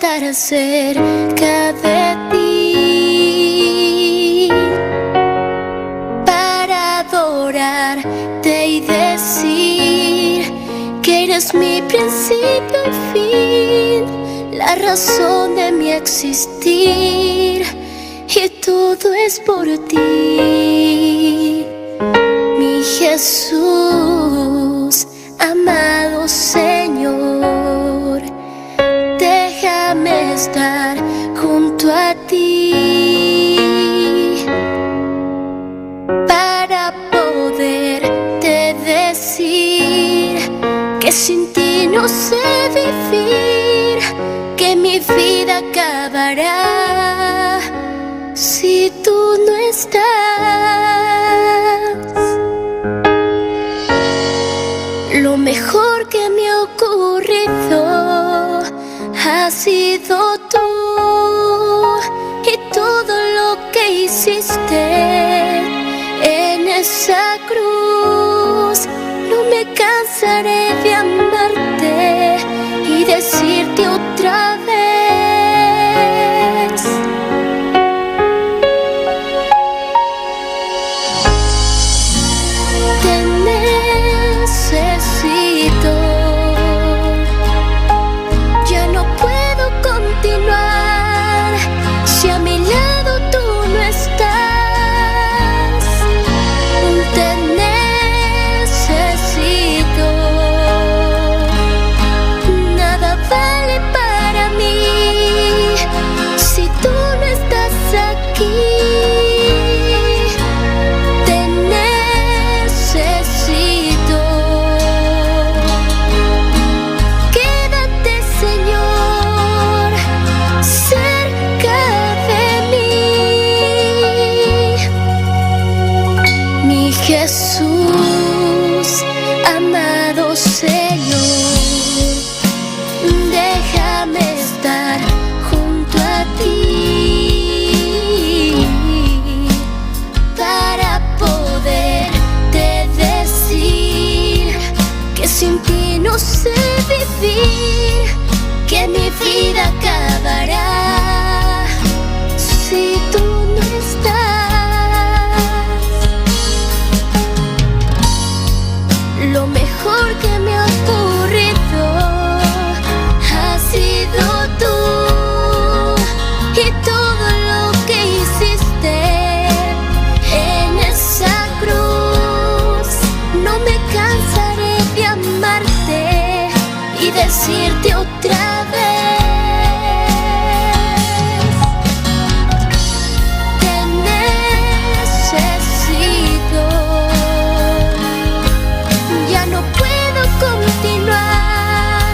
estar cerca de ti para adorarte y decir que eres mi principio y fin, la razón de mi existir y todo es por ti, mi Jesús, amado Señor, déjame estar junto a ti para poderte decir que sin ti no sé vivir, que mi vida acabará si tú no estás. Lo mejor que me ha ocurrido ha sido tú y todo lo que hiciste en esa cruz. No me cansaré de amarte y decirte otra vez. Te necesito. Ya no puedo continuar si a mi lado tú no estás. Te necesito. Nada vale para mí si tú no estás aquí. Te necesito. Quédate, Señor, cerca de mí. Mi Jesús, amado Señor, déjame estar junto a ti para poderte decir que sin ti no sé vivir, que mi vida acabará si tú no estás. Lo mejor que me ha ocurrido ha sido tú y todo lo que hiciste en esa cruz. No me cansaré de amarte y decirte otra vez. Te necesito. Ya no puedo continuar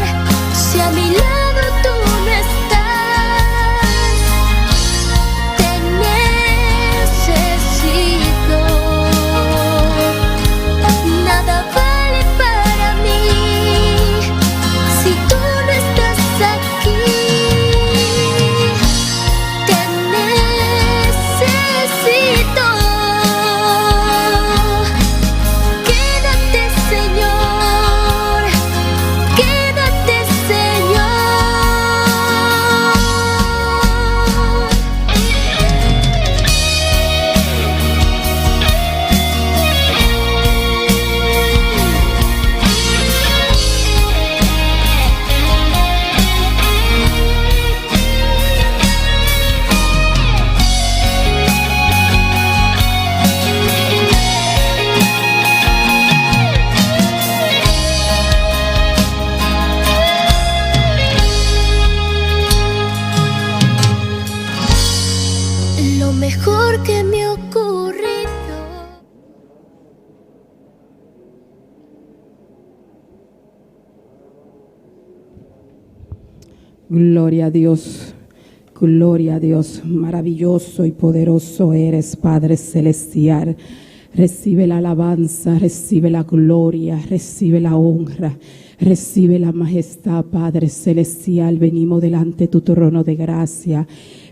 si a mi lado tú no estás. Te necesito. Nada vale para mí si tú no estás aquí. Te necesito. Quédate, Señor. Quédate, Señor. Lo mejor que me ha ocurrido. Gloria a Dios, gloria a Dios, maravilloso y poderoso eres, Padre Celestial. Recibe la alabanza, recibe la gloria, recibe la honra, recibe la majestad, Padre Celestial. Venimos delante de tu trono de gracia.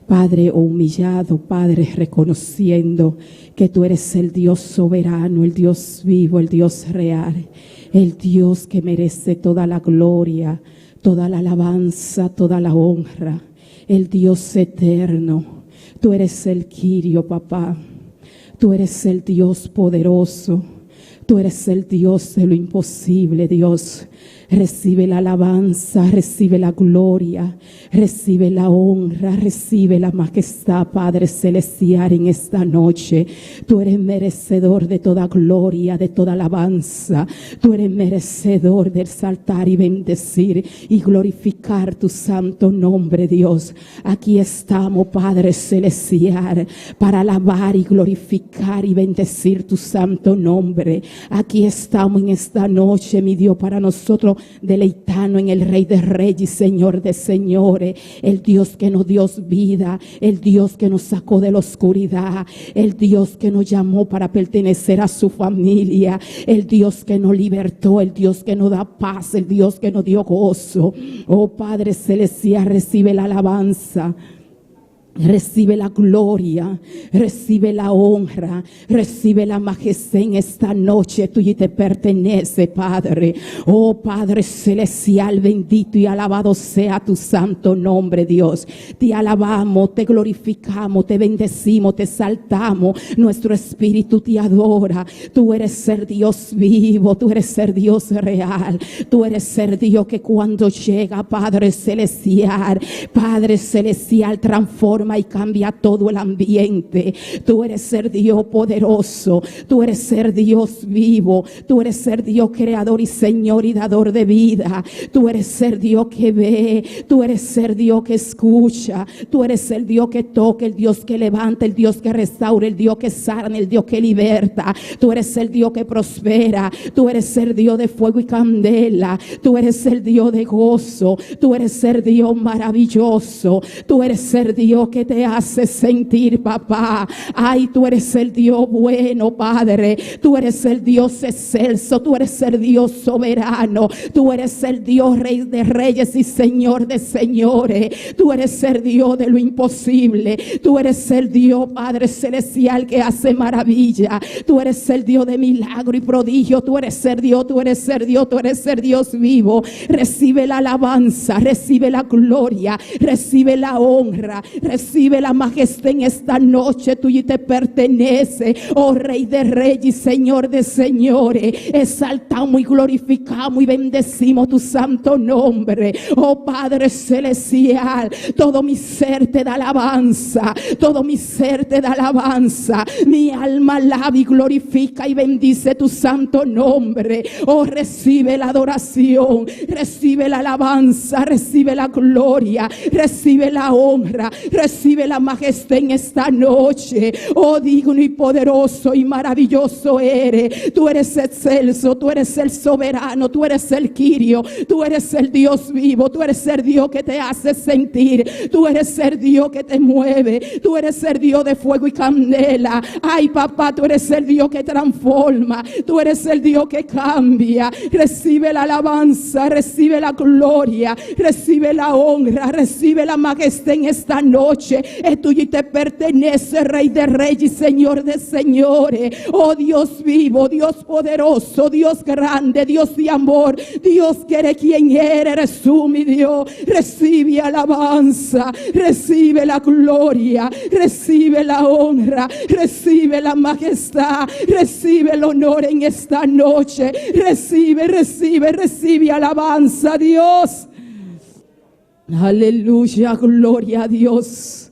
Padre humillado, Padre, reconociendo que tú eres el Dios soberano, el Dios vivo, el Dios real, el Dios que merece toda la gloria, Toda la alabanza, toda la honra. El Dios eterno. Tú eres el Quirio, papá. Tú eres el Dios poderoso. Tú eres el Dios de lo imposible, Dios. Recibe la alabanza, recibe la gloria, recibe la honra, recibe la majestad, Padre Celestial, en esta noche. Tú eres merecedor de toda gloria, de toda alabanza. Tú eres merecedor de exaltar y bendecir y glorificar tu santo nombre, Dios. Aquí estamos, Padre Celestial, para alabar y glorificar y bendecir tu santo nombre. Aquí estamos en esta noche, mi Dios, para nosotros deleitarnos en el Rey de Reyes y Señor de Señores, el Dios que nos dio vida, el Dios que nos sacó de la oscuridad, el Dios que nos llamó para pertenecer a su familia, el Dios que nos libertó, el Dios que nos da paz, el Dios que nos dio gozo. Oh Padre Celestial, recibe la alabanza. Recibe la gloria, recibe la honra, recibe la majestad en esta noche tuya y te pertenece, Padre. Oh Padre celestial, bendito y alabado sea tu santo nombre, Dios. Te alabamos, te glorificamos, te bendecimos, te exaltamos. Nuestro espíritu te adora. Tú eres el Dios vivo, tú eres el Dios real. Tú eres el Dios que cuando llega, Padre celestial, Padre celestial, transforma y cambia todo el ambiente. Tú eres el Dios poderoso, tú eres el Dios vivo, tú eres el Dios creador y Señor y dador de vida. Tú eres el Dios que ve, tú eres el Dios que escucha, tú eres el Dios que toca, el Dios que levanta, el Dios que restaura, el Dios que sana, el Dios que liberta. Tú eres el Dios que prospera, tú eres el Dios de fuego y candela, tú eres el Dios de gozo, tú eres el Dios maravilloso, tú eres el Dios que te hace sentir, papá. Ay, tú eres el Dios bueno, Padre. Tú eres el Dios excelso, tú eres el Dios soberano, tú eres el Dios Rey de reyes y Señor de señores. Tú eres el Dios de lo imposible. Tú eres el Dios, Padre celestial, que hace maravilla. Tú eres el Dios de milagro y prodigio. Tú eres el Dios, tú eres el Dios, tú eres el Dios vivo. Recibe la alabanza, recibe la gloria, recibe la honra, recibe la majestad en esta noche tuya y te pertenece. Oh Rey de reyes y Señor de señores, exaltamos y glorificamos y bendecimos tu santo nombre. Oh Padre celestial, todo mi ser te da alabanza, todo mi ser te da alabanza. Mi alma alaba y glorifica y bendice tu santo nombre. Oh, recibe la adoración, recibe la alabanza, recibe la gloria, recibe la honra, recibe la majestad en esta noche. Oh, digno y poderoso y maravilloso eres. Tú eres excelso, tú eres el soberano, tú eres el Quirio, tú eres el Dios vivo, tú eres el Dios que te hace sentir, tú eres el Dios que te mueve, tú eres el Dios de fuego y candela. Ay, papá, tú eres el Dios que transforma, tú eres el Dios que cambia. Recibe la alabanza, recibe la gloria, recibe la honra, recibe la majestad en esta noche. Es tuyo y te pertenece, Rey de reyes y Señor de señores. Oh Dios vivo, Dios poderoso, Dios grande, Dios de amor, Dios que eres quien eres, eres tú, mi Dios. Recibe alabanza, recibe la gloria, recibe la honra, recibe la majestad, recibe el honor en esta noche. Recibe, recibe, recibe alabanza, Dios. Aleluya, gloria a Dios.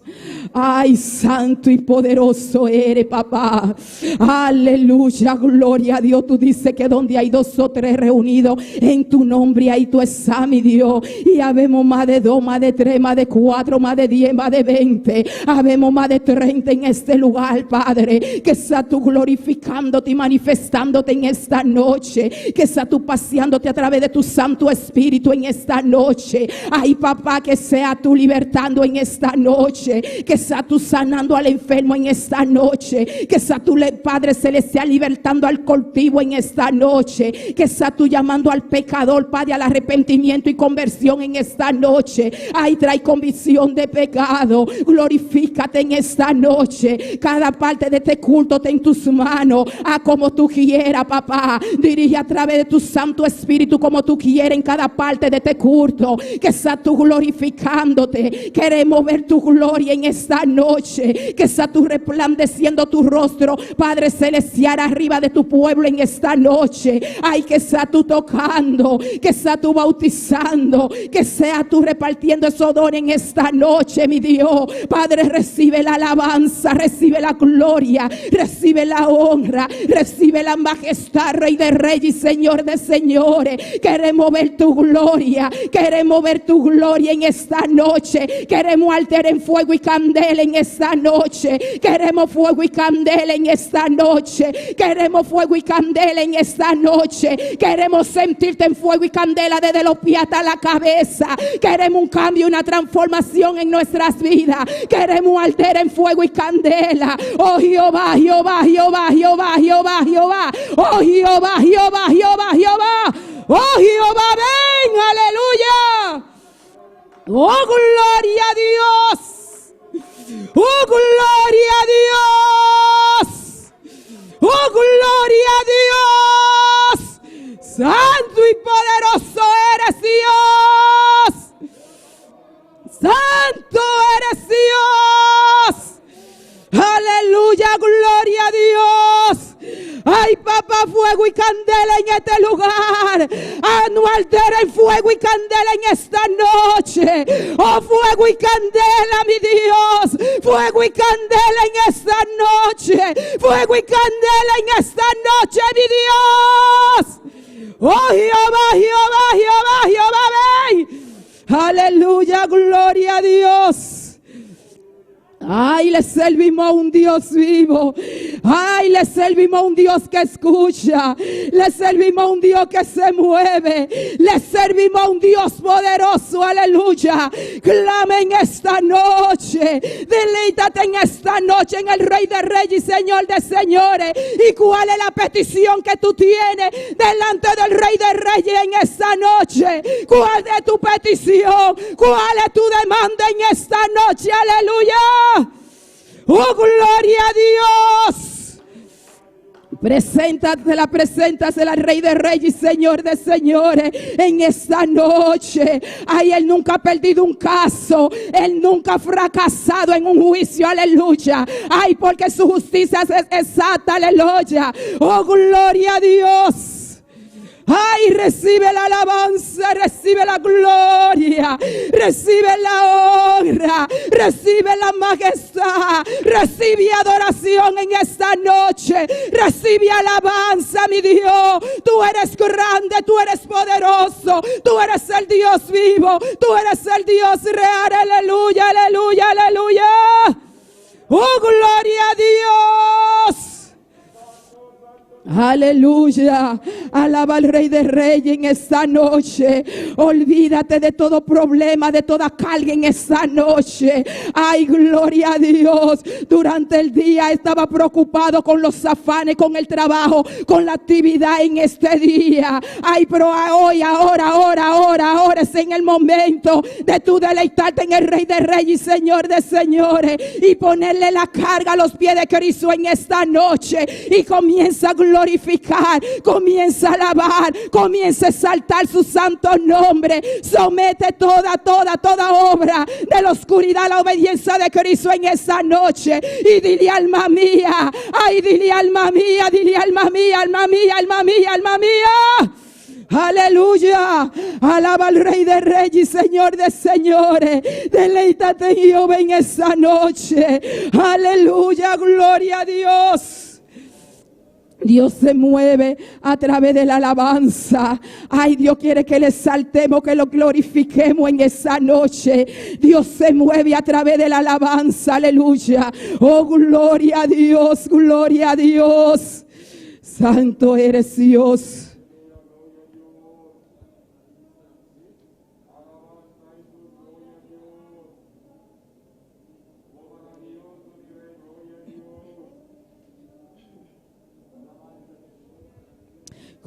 Ay, santo y poderoso eres, papá. Aleluya, gloria a Dios. Tú dices que donde hay dos o tres reunidos en tu nombre, ahí tú estás, mi Dios. Y habemos más de dos, más de tres, más de cuatro, más de 10, más de 20. Habemos más de 30 en este lugar, Padre. Que sea tú glorificándote y manifestándote en esta noche. Que sea tú paseándote a través de tu Santo Espíritu en esta noche. Ay, papá, que sea tú libertando en esta noche. Que Que sea tú sanando al enfermo en esta noche. Que sea tú, Padre Celestial, libertando al cautivo en esta noche. Que sea tú llamando al pecador, Padre, al arrepentimiento y conversión en esta noche. Ay, trae convicción de pecado. Glorifícate en esta noche. Cada parte de este culto está en tus manos. A como tú quieras, papá. Dirige a través de tu Santo Espíritu como tú quieras en cada parte de este culto. Que sea tú glorificándote. Queremos ver tu gloria en esta noche. Que sea tú resplandeciendo tu rostro, Padre Celestial, arriba de tu pueblo en esta noche. Ay, que sea tú tocando, que sea tú bautizando, que sea tú repartiendo esos dones en esta noche, mi Dios. Padre, recibe la alabanza, recibe la gloria, recibe la honra, recibe la majestad, Rey de Reyes y Señor de Señores. Queremos ver tu gloria, queremos ver tu gloria en esta noche. Queremos arder en fuego y candela en esta noche. Queremos fuego y candela en esta noche. Queremos fuego y candela en esta noche. Queremos sentirte en fuego y candela desde los pies hasta la cabeza. Queremos un cambio, una transformación en nuestras vidas. Queremos arder en fuego y candela. Oh Jehová, Jehová, Jehová, Jehová, Jehová, Jehová. Oh Jehová, Jehová, Jehová, Jehová. Oh Jehová, ven, aleluya. Oh gloria a Dios. Oh gloria a Dios. Oh gloria a Dios. Santo y poderoso eres Dios. Santo eres Dios. Aleluya, gloria a Dios. Ay, papá, fuego y candela en este lugar. Ah, no arder en fuego y candela en esta noche. Oh, fuego y candela, mi Dios. Fuego y candela en esta noche. Fuego y candela en esta noche, mi Dios. Oh, Jehová, Jehová, Jehová, Jehová, ven. Aleluya, gloria a Dios. Ay, le servimos a un Dios vivo. Ay, le servimos a un Dios que escucha. Le servimos a un Dios que se mueve. Le servimos a un Dios poderoso. Aleluya. Clama en esta noche. Deleítate en esta noche en el Rey de Reyes y Señor de Señores. ¿Y cuál es la petición que tú tienes delante del Rey de Reyes en esta noche? ¿Cuál es tu petición? ¿Cuál es tu demanda en esta noche? Aleluya. Oh, gloria a Dios. Preséntatela, preséntasela al Rey de Reyes y Señor de Señores en esta noche. Ay, Él nunca ha perdido un caso. Él nunca ha fracasado en un juicio. Aleluya. Ay, porque su justicia es exacta. Aleluya. Oh, gloria a Dios. Ay, recibe la alabanza, recibe la gloria, recibe la honra, recibe la majestad, recibe adoración en esta noche, recibe alabanza, mi Dios. Tú eres grande, tú eres poderoso, tú eres el Dios vivo, tú eres el Dios real. Aleluya, aleluya, aleluya. Oh, gloria a Dios. Aleluya. Alaba al Rey de Reyes en esta noche. Olvídate de todo problema, de toda carga en esta noche. Ay, gloria a Dios. Durante el día estaba preocupado con los afanes, con el trabajo, con la actividad en este día. Ay, pero hoy, ahora, ahora, ahora, ahora es en el momento de tú deleitarte en el Rey de Reyes y Señor de Señores y ponerle la carga a los pies de Cristo en esta noche. Y comienza a glorificar, comienza a alabar, comienza a exaltar su santo nombre. Somete toda, toda, toda obra de la oscuridad a la obediencia de Cristo en esta noche. Y dile, alma mía, ay, dile, alma mía, dile, alma mía, alma mía, alma mía, alma mía. Aleluya. Alaba al Rey de Reyes y Señor de Señores. Deleítate en Jehová en esta noche. Aleluya, gloria a Dios. Dios se mueve a través de la alabanza. Ay, Dios quiere que le exaltemos, que lo glorifiquemos en esa noche. Dios se mueve a través de la alabanza. Aleluya. Oh, gloria a Dios, gloria a Dios. Santo eres Dios.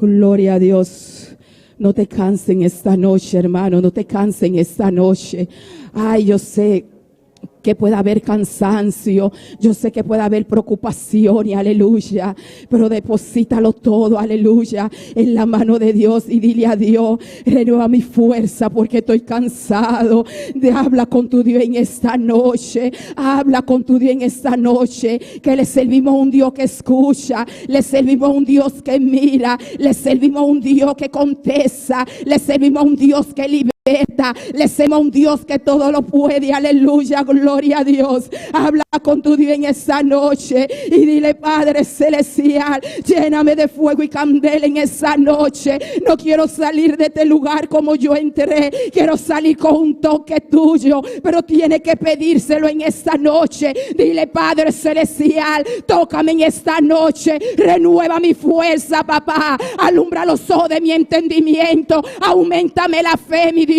Gloria a Dios. No te cansen esta noche, hermano. No te cansen esta noche. Ay, yo sé que pueda haber cansancio, yo sé que puede haber preocupación y aleluya, pero deposítalo todo, aleluya, en la mano de Dios y dile a Dios, renueva mi fuerza porque estoy cansado de hablar con tu Dios en esta noche, habla con tu Dios en esta noche, que le servimos a un Dios que escucha, le servimos a un Dios que mira, le servimos a un Dios que contesta, le servimos a un Dios que libera. Le servimos a un Dios que todo lo puede, aleluya, gloria a Dios. Habla con tu Dios en esta noche y dile, Padre Celestial, lléname de fuego y candela en esta noche. No quiero salir de este lugar como yo entré, quiero salir con un toque tuyo, pero tiene que pedírselo en esta noche. Dile, Padre Celestial, tócame en esta noche, renueva mi fuerza, papá, alumbra los ojos de mi entendimiento, auméntame la fe, mi Dios.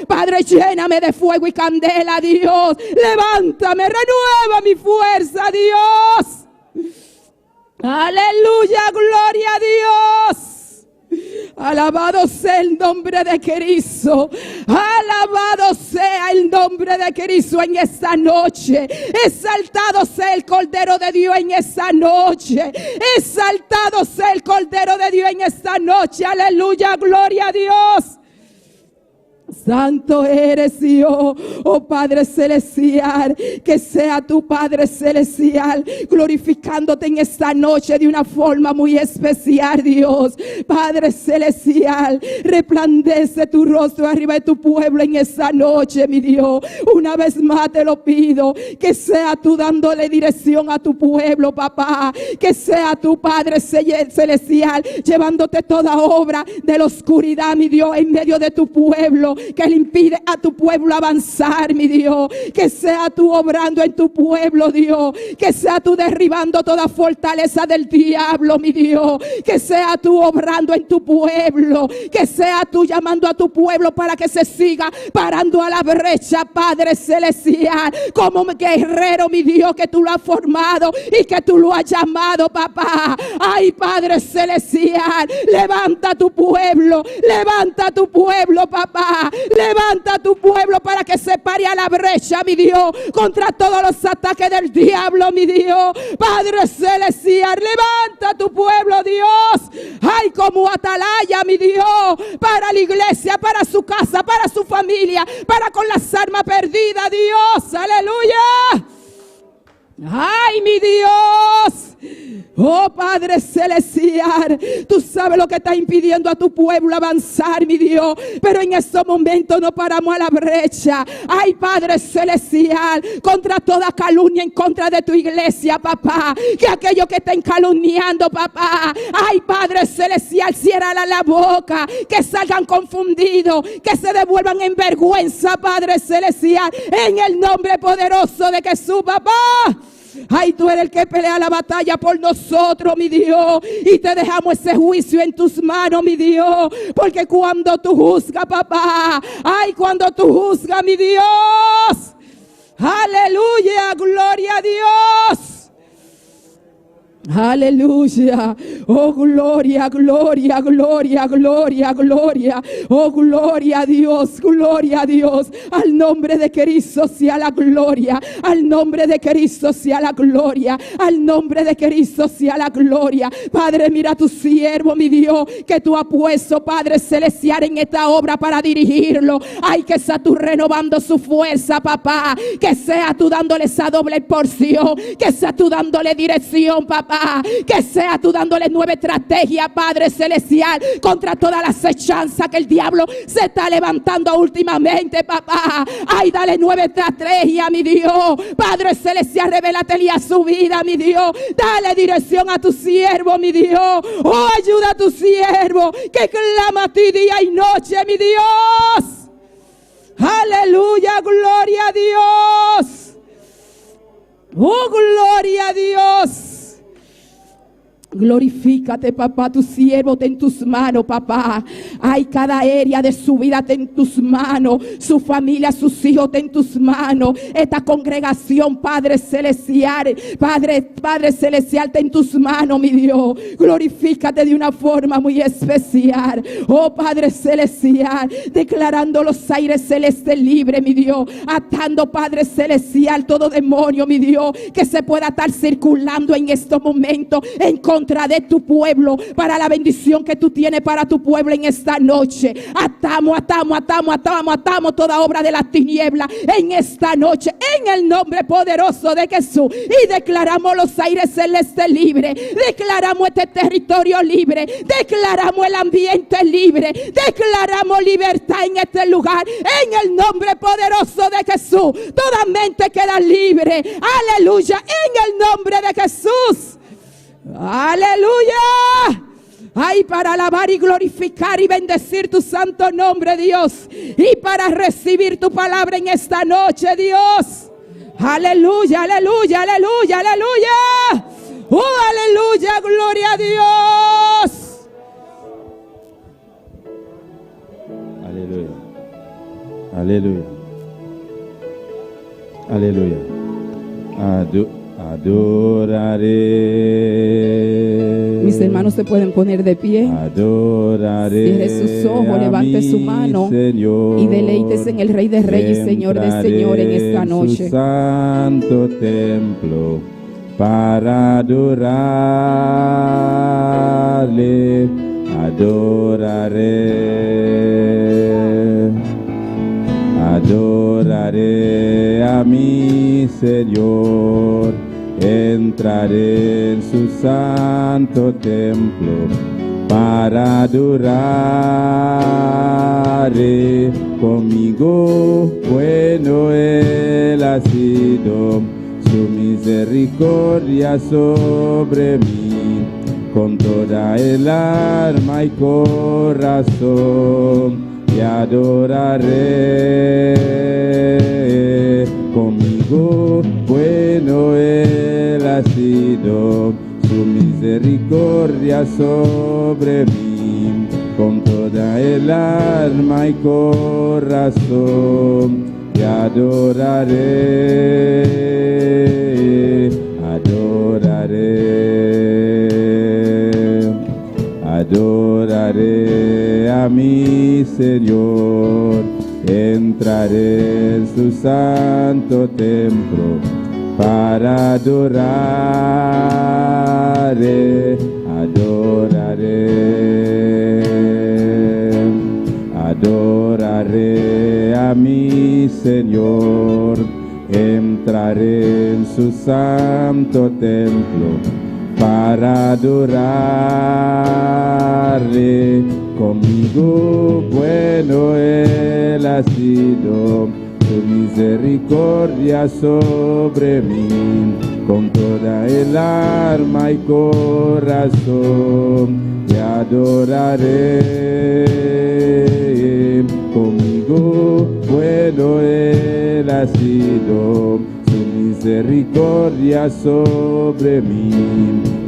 Padre, lléname de fuego y candela, Dios. Levántame, renueva mi fuerza, Dios. Aleluya, gloria a Dios. Alabado sea el nombre de Cristo. Alabado sea el nombre de Cristo en esta noche. Exaltado sea el Cordero de Dios en esta noche. Exaltado sea el Cordero de Dios en esta noche. Aleluya, gloria a Dios. Santo eres Dios, oh Padre Celestial, que sea tu Padre Celestial glorificándote en esta noche de una forma muy especial, Dios. Padre Celestial, resplandece tu rostro arriba de tu pueblo en esta noche, mi Dios. Una vez más te lo pido, que sea tú dándole dirección a tu pueblo, papá. Que sea tu Padre Celestial llevándote toda obra de la oscuridad, mi Dios, en medio de tu pueblo, que le impide a tu pueblo avanzar, mi Dios. Que sea tú obrando en tu pueblo, Dios. Que sea tú derribando toda fortaleza del diablo, mi Dios. Que sea tú obrando en tu pueblo. Que sea tú llamando a tu pueblo para que se siga parando a la brecha, Padre Celestial, como guerrero, mi Dios, que tú lo has formado y que tú lo has llamado, papá. Ay, Padre Celestial, levanta tu pueblo, levanta tu pueblo, papá. Levanta tu pueblo para que se pare a la brecha, mi Dios, contra todos los ataques del diablo, mi Dios. Padre Celestial, levanta tu pueblo, Dios. Ay, como atalaya, mi Dios, para la iglesia, para su casa, para su familia, para con las armas perdidas, Dios. Aleluya. Ay, mi Dios. Oh Padre Celestial, tú sabes lo que está impidiendo a tu pueblo avanzar, mi Dios. Pero en estos momentos no paramos a la brecha. Ay, Padre Celestial, contra toda calumnia en contra de tu iglesia, papá. Que aquellos que estén calumniando, papá. Ay, Padre Celestial, ciérrala la boca. Que salgan confundidos, que se devuelvan en vergüenza, Padre Celestial. En el nombre poderoso de Jesús, papá. Ay, tú eres el que pelea la batalla por nosotros, mi Dios. Y te dejamos ese juicio en tus manos, mi Dios. Porque cuando tú juzgas, papá. Ay, cuando tú juzgas, mi Dios. Aleluya, gloria a Dios. Aleluya. Oh, gloria, gloria, gloria, gloria, gloria. Oh, gloria a Dios, gloria a Dios. Al nombre de Cristo sea la gloria. Al nombre de Cristo sea la gloria. Al nombre de Cristo sea la gloria. Padre, mira a tu siervo, mi Dios, que tú has puesto, Padre Celestial, en esta obra para dirigirlo. Ay, que sea tú renovando su fuerza, papá. Que sea tú dándole esa doble porción. Que sea tú dándole dirección, papá. Que sea tú dándole nueva estrategia, Padre Celestial, contra toda la acechanza que el diablo se está levantando últimamente, papá. Ay, dale nueva estrategia, mi Dios. Padre Celestial, revélate a su vida, mi Dios. Dale dirección a tu siervo, mi Dios. Oh, ayuda a tu siervo que clama a ti día y noche, mi Dios. Aleluya, gloria a Dios. Oh, gloria a Dios. Glorifícate, papá, tu siervo ten tus manos, papá. Ay, cada área de su vida ten tus manos, su familia, sus hijos ten tus manos. Esta congregación, Padre Celestial, Padre, Padre Celestial, ten tus manos, mi Dios. Glorifícate de una forma muy especial. Oh, Padre Celestial, declarando los aires celestes libres, mi Dios. Atando, Padre Celestial, todo demonio, mi Dios, que se pueda estar circulando en estos momentos en contra de tu pueblo, para la bendición que tú tienes para tu pueblo en esta noche. Atamos, atamos, atamos, atamos, atamos toda obra de la tiniebla en esta noche, en el nombre poderoso de Jesús. Y declaramos los aires celestes libres, declaramos este territorio libre, declaramos el ambiente libre, declaramos libertad en este lugar, en el nombre poderoso de Jesús. Toda mente queda libre, aleluya, en el nombre de Jesús. Aleluya. Ay, para alabar y glorificar y bendecir tu santo nombre, Dios. Y para recibir tu palabra en esta noche, Dios. Aleluya, aleluya, aleluya, aleluya. Oh, aleluya, gloria a Dios. Aleluya. Aleluya. Aleluya. Adoraré. Mis hermanos se pueden poner de pie. Adoraré. Cierre sus ojos, a levante su mi mano Señor. y deleítese en el Rey de Reyes y Señor de Entraré Señores en esta en su noche. santo templo para adorarle, adoraré. Adoraré a mi Señor, entraré en su santo templo para adorarle. Conmigo bueno Él ha sido, su misericordia sobre mí, con toda el alma y corazón te adoraré. Conmigo bueno Él ha sido, su misericordia sobre mí, con toda el alma y corazón te adoraré, adoraré. Adoraré a mi Señor, entraré en su santo templo para adorarle, adoraré, adoraré a mi Señor, entraré en su santo templo para adorarle. Conmigo bueno Él ha sido, su misericordia sobre mí, con toda el alma y corazón te adoraré. Conmigo bueno Él ha sido, su misericordia sobre mí,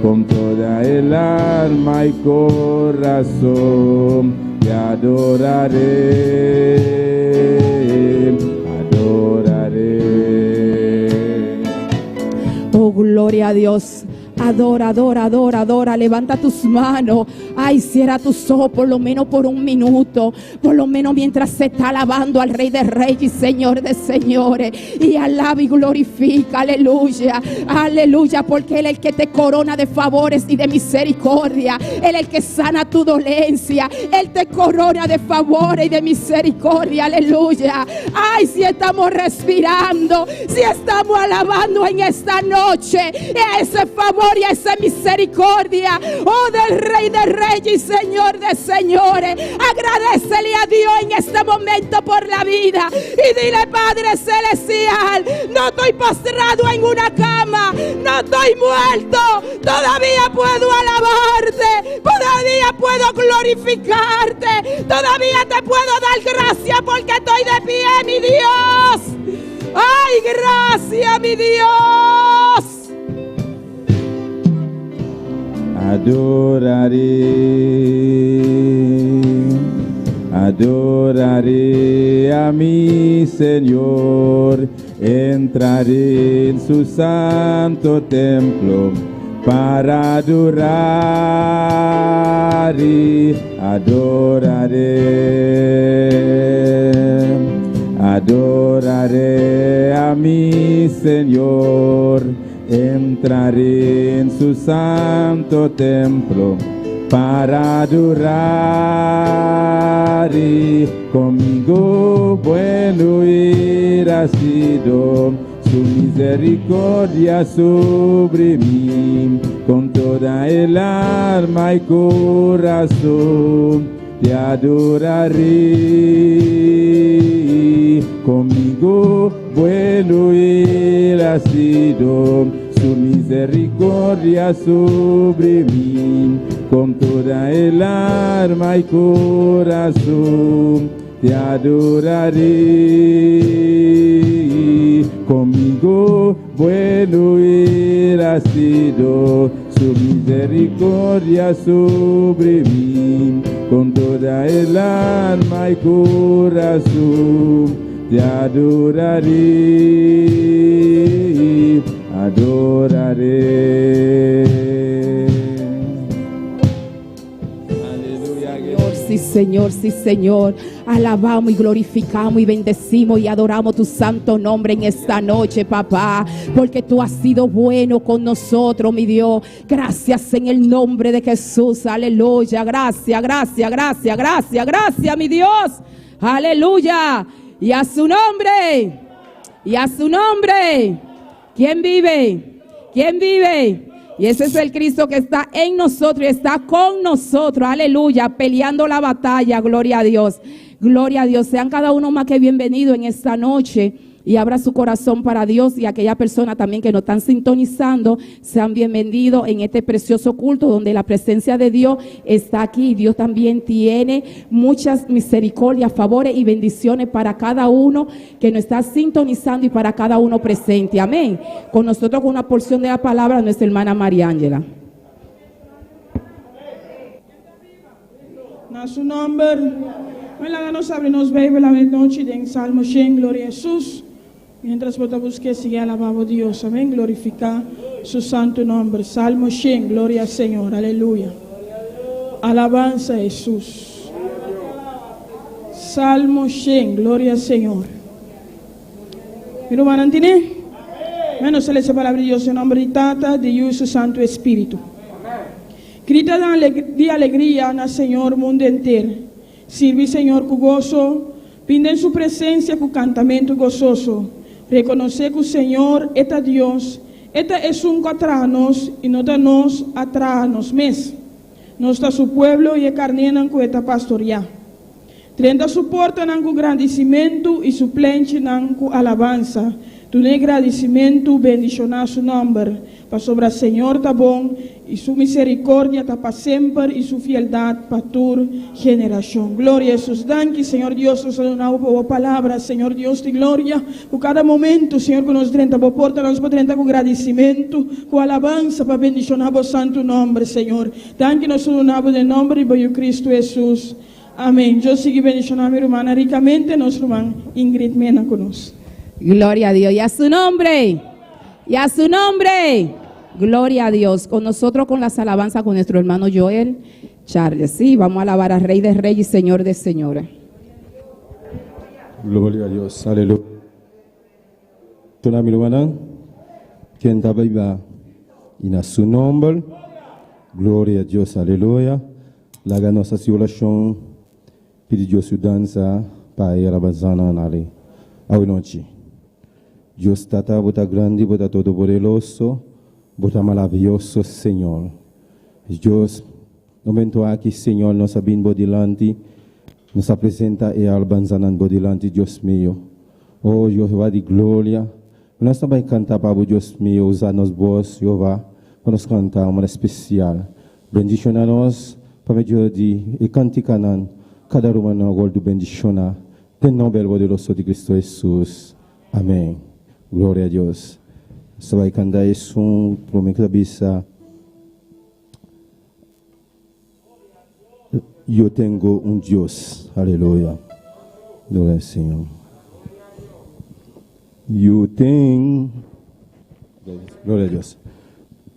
con toda el alma y corazón te adoraré, adoraré. Oh, gloria a Dios. Adora, adora, adora, adora. Levanta tus manos. Ay, cierra tus ojos por lo menos por un minuto. Por lo menos mientras se está alabando al Rey de Reyes y Señor de Señores. Y alaba y glorifica. Aleluya. Aleluya. Porque Él es el que te corona de favores y de misericordia. Él es el que sana tu dolencia. Él te corona de favores y de misericordia. Aleluya. Ay, si estamos respirando, si estamos alabando en esta noche, ese favor y esa misericordia, oh, del Rey de Reyes y Señor de Señores. Agradecele a Dios en este momento por la vida y dile: Padre Celestial, no estoy postrado en una cama, no estoy muerto, todavía puedo alabarte, todavía puedo glorificarte, todavía te puedo dar gracias porque estoy de pie, mi Dios. Ay, gracias, mi Dios. Adoraré, adoraré a mi Señor, entraré en su santo templo para adorar y adoraré. Adoraré a mi Señor, entraré en su santo templo para adorar y conmigo bueno hubiera sido su misericordia sobre mí, con toda el alma y corazón te adoraré. Conmigo bueno hubiera sido su misericordia sobre mí, con toda el alma y corazón te adoraré. Conmigo bueno hubiera sido su misericordia sobre mí, con toda el alma y corazón te adoraré, adoraré. Aleluya. Señor, sí, Señor, sí, Señor. Alabamos y glorificamos y bendecimos y adoramos tu santo nombre en esta noche, papá, porque tú has sido bueno con nosotros, mi Dios. Gracias en el nombre de Jesús. Aleluya. Gracias, gracias, gracias, gracias, gracias, mi Dios. Aleluya. Y a su nombre. Y a su nombre. ¿Quién vive? ¿Quién vive? Y ese es el Cristo que está en nosotros y está con nosotros. Aleluya. Peleando la batalla. Gloria a Dios. Gloria a Dios. Sean cada uno más que bienvenido en esta noche. Y abra su corazón para Dios y aquella persona también que nos están sintonizando, sean bienvenidos en este precioso culto donde la presencia de Dios está aquí. Dios también tiene muchas misericordias, favores y bendiciones para cada uno que nos está sintonizando y para cada uno presente. Amén. Con nosotros con una porción de la palabra nuestra hermana María Ángela. Na su nòmber, laga nos habri nos Beibel awe nochi den Salmo 100, Gloria a Hesus. Mientras bo ta busk'é, sigui alabá Dios, amèn, glorifiká su santu nòmber. Salmo 100, Gloria al Señor, aleluya. Alabansa a Hesus. Salmo 100, Gloria al Señor. Mi rumannan tin'é? Nos ta lesa e palabra di Dios den nòmber di Tata, di Yu i su Santu Espíritu. Grita di alegria na Señor mundu henter. Sirbi Señor ku goso, bin den su presensia ku kantamentu gososo. Rekonosé ku Señor e ta Dios, e ta esun ku a traha nos i no ta nos a traha nos mes. Nos ta su pueblo i e karnénan ku e ta pastoriá. Drenta su portanan ku grandisimentu i su plenchinan ku alabansa. Dun'é gradisimentu, bendishoná su nòmber. Pasobra Señor ta bon, i su misericordia ta pa semper, i su fieldad pa tur generacion. Gloria Hesus. Danki, Señor Dios, nos ta duna bo pa bo palabra, Señor Dios di gloria, cu cada momento, Señor, cu nos drenta bo porta, nos por drenta cu gradicimento, cu alabansa pa bendiciona bo santo nomber, Señor. Danki nos ta duna bo den nomber di bo Yu Cristo Hesus. Amen. Dios sigui bendiciona mi rumannan ricamente, nos ruman Ingrid Mena cu nos. Gloria a Dios. Y a su nombre. Y a su nombre. Gloria a Dios. Con nosotros con las alabanzas con nuestro hermano Joel Charles. Sí, vamos a alabar al Rey de Reyes y Señor de Señores. Gloria a Dios. Aleluya. Tur mi rumannan, ken ta biba i na su nòmber. Gloria a Dios. Aleluya. Laga nos hasi orashon, pidi Dios yudansa pa e alabansanan awe nochi. Dios Tata, bo ta grandi, bo ta todopoderoso, bo ta maravioso, Señor. Dios, momento aki, Señor, nos a bin bo dilanti, nos a presentá e alabansanan bo dilanti, Dios mio. Oh, Jehová di gloria, nos ta bai kanta pa bo, Dios mio, usa nos bos, Jehová, pa nos kanta un manera spesial. Bendishoná nos pa medio di e kantikanan, kada ruman a wòrdu bendishoná den nòmber poderoso di Kristu Hesus. Amèn. Gloria a Dios. Nos ta bai kanta esun promé ku ta bisa. Yo tengo un Dios. Aleluya. Gloria al Señor. Yo tengo. Gloria a Dios.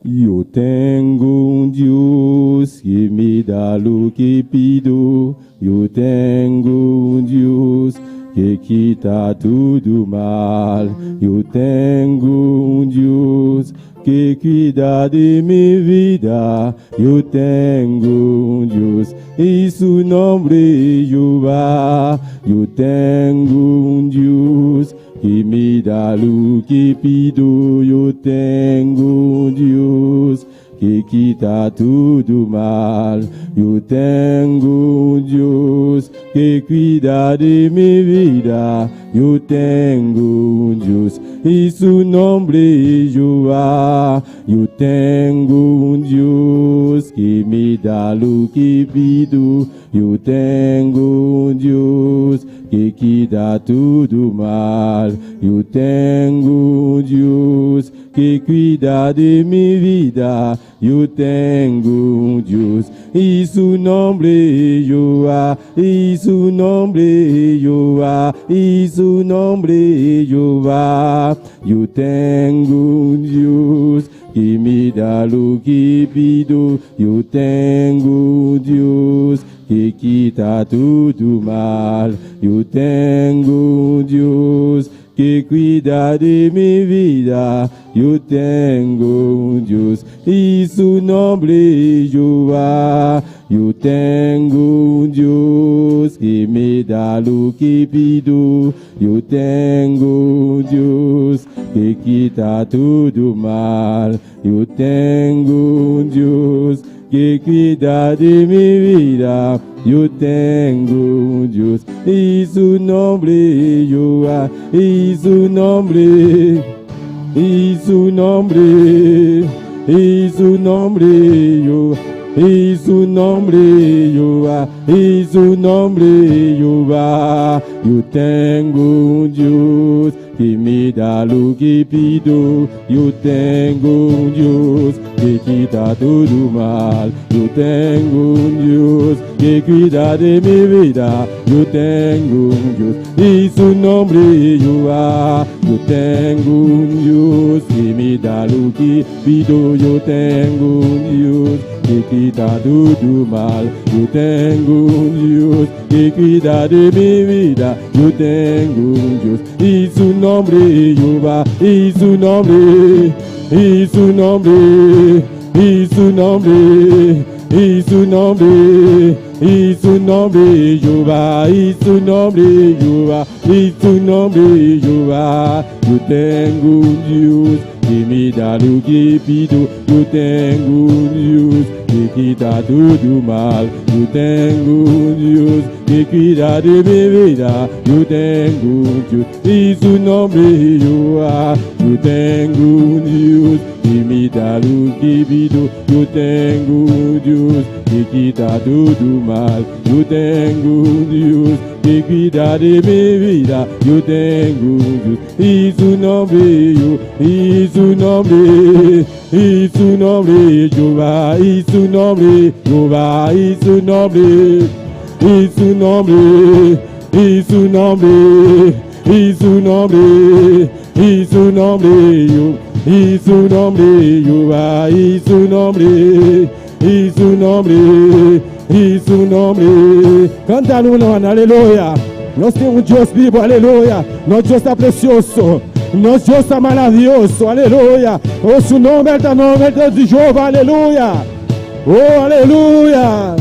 Yo tengo un Dios que me da lo que pido. Yo tengo un Dios que quita todo mal. Yo tengo un Dios que cuida de mi vida. Yo tengo un Dios y su nombre es Jehová. Yo tengo un Dios que me da lo que pido. Yo tengo un Dios que quita todo mal. Yo tengo un Dios que cuida de mi vida. Yo tengo un Dios y su nombre es Jehová. Yo tengo un Dios que me da lo que pido. Yo tengo un Dios que quita todo mal. Yo tengo un Dios que cuida de mi vida. Yo tengo un Dios y su nombre es Jehová. Y su nombre es Jehová. Y su nombre es Jehová. Yo tengo un Dios que me da lo que pido. Yo tengo un Dios que quita todo mal. Yo tengo un Dios que cuida de mi vida. Yo tengo un Dios y su nombre es Jehová. Yo tengo un Dios que me da lo que pido. Yo tengo un Dios que quita todo mal. Yo tengo un Dios que cuida de mi vida. Yo tengo un Dios y su nombre es Jehová. Y su nombre, y su nombre, y su nombre Jehová. Y su nombre Jehová, y su nombre Jehová. Yo tengo un Dios que me da lo que pido. Yo tengo un Dios que quita todo mal. Yo tengo un Dios que cuida de mi vida. Yo tengo un Dios y su nombre es Jehová. Yo tengo un Dios que me da lo que pido. Yo tengo un Dios que quita todo mal. Yo tengo un Dios que cuida de mi vida. Yo tengo un Dios y su nombre es Jehová. Y su nombre, y su nombre, y su nombre, y su nombre, y su nombre es Jehová. Y su nombre es Jehová. Y su nombre es Jehová. Yo tengo un Dios que me da lo que pido. Yo tengo un Dios que quita todo mal. Yo tengo un Dios que cuida de mi vida. Yo tengo un Dios y su nombre es Jehová. Yo tengo un Dios que me da lo que pido. Yo tengo un Dios que quita todo mal. Yo tengo un Dios que cuida de mi vida. Yo tengo un Dios y su nombre yo, y su nombre, y su nombre Jehová, y su nombre Jehová, y su nombre, y su nombre, y su nombre, y su nombre, y su nombre yo, y su nombre Jehová, y su nombre, y su nombre, y su nombre. Canta uno, aleluya. Nos tin un Dios bibu, aleluya. Nos Dios ta presioso. Nos Dios ta maravioso, aleluya. Oh, su nòmber ta nòmber di Jehová, aleluya. Oh, aleluya.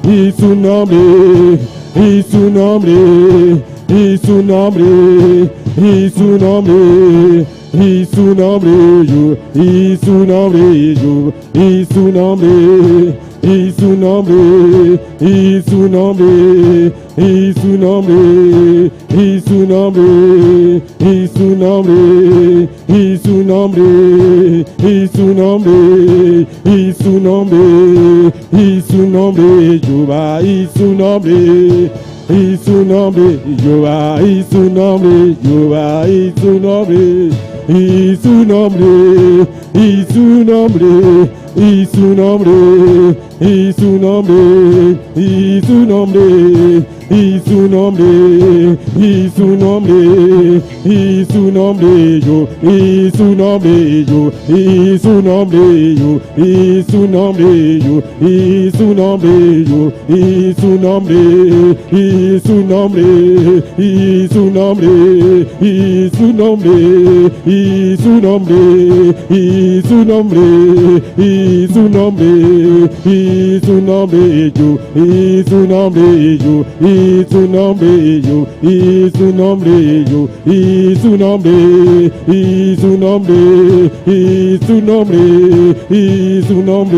Y su nombre, y su nombre, y su nombre, y su nombre, y su nombre, yo, y su nombre, yo, y su nombre, y su nombre, y su nombre, y su nombre, y su nombre, y su nombre, y su nombre, y su nombre, y su nombre, y su nombre, Jehová, y su nombre, y su nombre, Jehová, y su nombre, Jehová, y su nombre. Y su nombre, y su nombre, y su nombre, y su nombre, y su nombre, y su nombre, y su nombre, y su nombre, yo, y su nombre, yo, y su nombre, yo, y su nombre, yo, y su nombre, yo, y su nombre, y su nombre, y su nombre, y su nombre, y su nombre, y su nombre, y su nombre, y su nombre, yo, y su nombre, yo, y su nombre, yo, y su nombre, yo, y su nombre, y su nombre, y su nombre, y su nombre,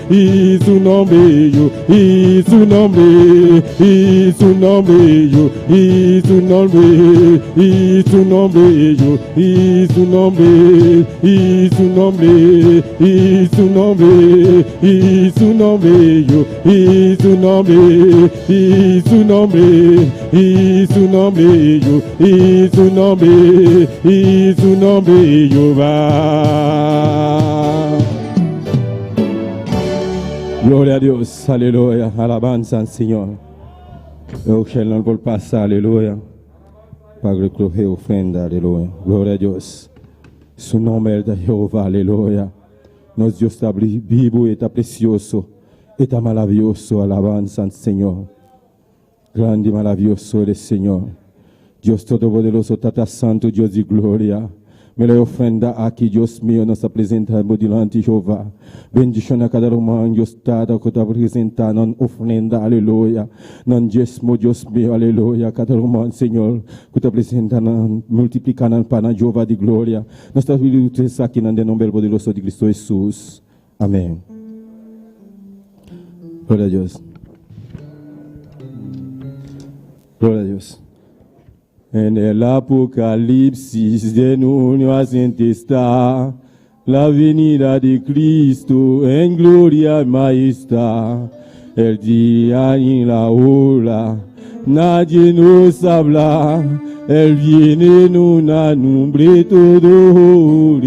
y su nombre, yo, y su nombre, y su nombre, yo, y su nombre, y su nombre, yo, y su nombre, y su nombre, y su nombre, y su nombre, yo, y su nombre, y su nombre, y su nombre, yo, y su nombre, y su nombre, Jehová. Gloria a Dios, aleluya, alabanza al Señor. Eugenio por pasar, aleluya. Para recoger ofrenda, aleluya. Gloria a Dios. Su nombre es de Jehová, aleluya. Nos Dios está vivo y está precioso, está maravilloso, alabanza al Señor. Grande y maravilloso eres, Señor. Dios Todopoderoso, Tata Santo, Dios de gloria. Me la ofrenda aquí, Dios mío, nos presentamos delante de Jehová. Bendición a cada hermano, Dios Tata, que está presentando ofrenda, aleluya. Non diezmo, Dios mío, aleluya. Cada hermano, Señor, que está presentando, multiplicando para Jehová de gloria. Nos está pidiendo aquí en el nombre poderoso de Cristo Jesús. Amén. Gloria a Dios. Gloria a Dios. En el Apocalipsis de uno está la venida de Cristo en gloria y majestad. El día y la hora, nadie nos habla. Él viene en una nube todo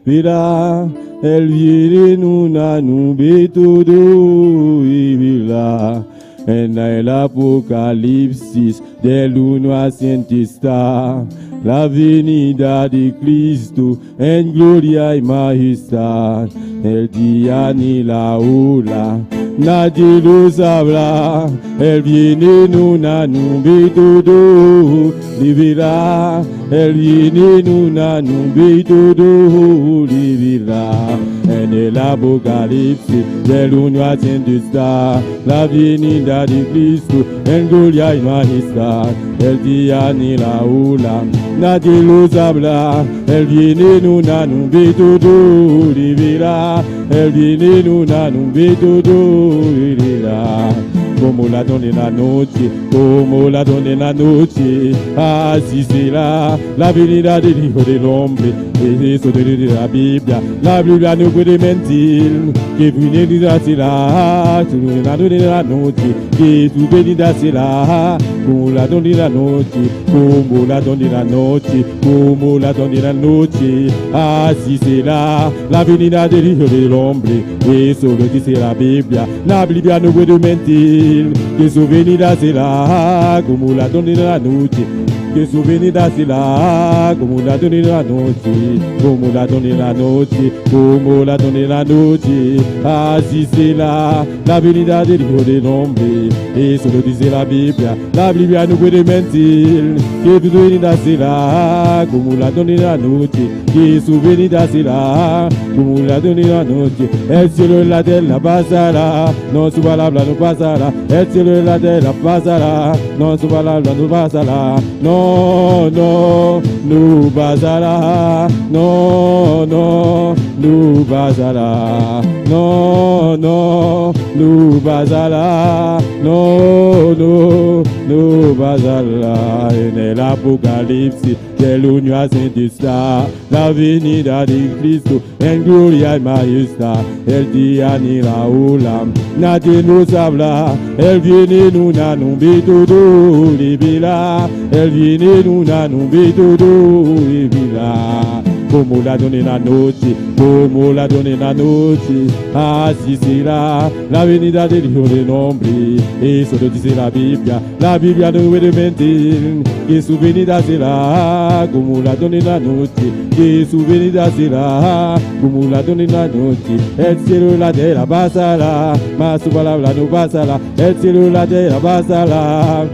verá. Él viene en una nube todo y verá. En el Apocalipsis del 1 a 100 está la venida de Cristo en gloria y majestad. El día ni la hora, nadie lo sabrá. Él viene en una nube todo vivirá. Él viene en una nube todo vivirá. En el Apocalipsis del 1 a 100 está la venida de Cristo en gloria y majestad. El día ni la hora, nadie lo sabrá. Él viene en una nube todo vivirá. Él viene en una nube todo vivirá. Como ladrón en la noche, como ladrón en la noche, así será la venida del Hijo del Hombre. Es eso de la Biblia, la Biblia no puede mentir, que venida será, como ladrón en la noche, que su venida será, como ladrón en la noche, como ladrón en la noche, como ladrón en la noche, así será la venida del Hijo del Hombre. Eso lo dice la Biblia, la Biblia no puede mentir, que su venida será como ladrón en la noche, que su venida será como ladrón en la noche, como ladrón en la noche, como ladrón en la noche, así será la venida del Hijo del Hombre. Eso lo dice la Biblia, la Biblia no puede mentir, que su venida será como ladrón en la noche, que su venida será como ladrón en la noche. El cielo y la tierra pasará, no su palabra no pasará. El cielo y la tierra pasará, no su palabra no pasará. No, no, no pasará. No, no, no pasará. No, no, no pasará. No, no, no pasará. En el Apocalipsis del 1 a 100 está la venida de Cristo en gloria y majestad. El día ni la hora, nadie nos habla. Él viene en una nube todo vivirá. Él viene en una nube todo vivirá. Como ladrón en la noche, como ladrón en la noche, así será la venida del Hijo del Hombre. Eso lo dice la Biblia, la Biblia no puede mentir, que su venida será como ladrón en la noche, que su venida será como ladrón en la noche. El cielo y la tierra pasará, mas su palabra no pasará, el cielo y la tierra pasará.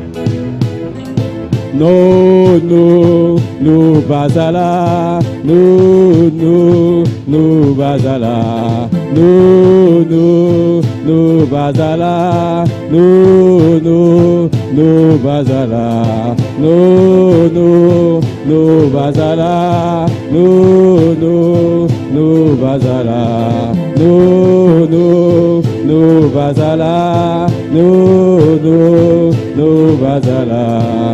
No, no, no pasará. No, no, no pasará. No, no, no pasará. No, no, no pasará. No, no, no pasará. No, no, no pasará. No, no, no pasará. No, no, no pasará.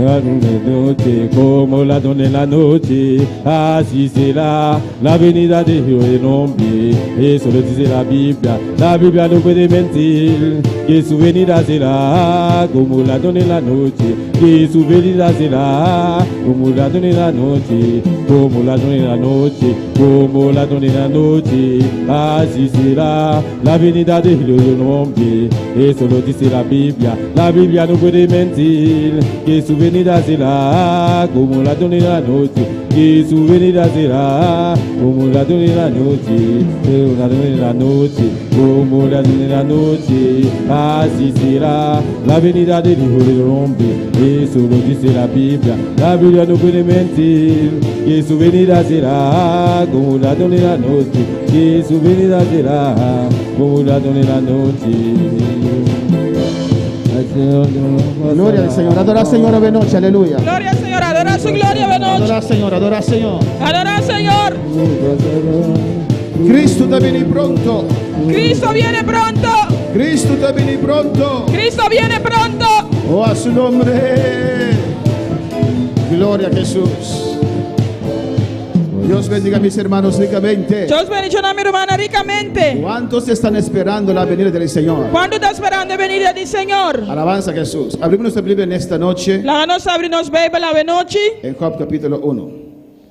Noche, como ladrón en la noche, así será la venida de Dios en hombre. Eso lo dice la Biblia, la Biblia no puede mentir, que su venida será como ladrón en la noche, que su venida será como ladrón en la noche, como ladrón en la noche, como ladrón en la noche, así será la venida de Dios en hombre. Eso lo dice la Biblia, la Biblia no puede mentir, que su venida será como ladrón en la noche, que su venida será como ladrón en la noche, como ladrón en la noche, como ladrón en la noche, así será la venida del Hijo del Hombre. Eso lo dice la Biblia, la Biblia no puede mentir, que su venida será como ladrón en la noche, que su venida será como ladrón en la noche. Gloria al Señor. Adora al Señor de noche. Aleluya. Gloria al Señor, adora su gloria de noche. Adora al Señor, adora al Señor. Adora al Señor. Cristo ta bini pronto. Cristo viene pronto. Cristo ta bini pronto. Cristo viene pronto. Oh, a su nombre. Gloria a Jesús. Dios bendiga a mis hermanos ricamente. Dios bendiciona mi rumannan ricamente. ¿Cuántos están esperando la venida del Señor? Kuantu ta sperando e benida di Señor? Alabanza a Jesús. Abrimos nuestra Biblia en esta noche Laga nos habri nos Beibel awe nochi. en Job capítulo 1.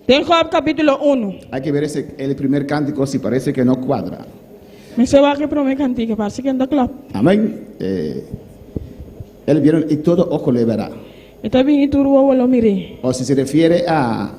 Den Job kapítulo 1. Hay que ver ese, el primer cántico si parece que no cuadra. Mester wak e promé kantika, parse ku no ta klòp. Amén. Él vieron y todo ojo le verá. E ta bin i tur wowo lo mir'é. O si se refiere a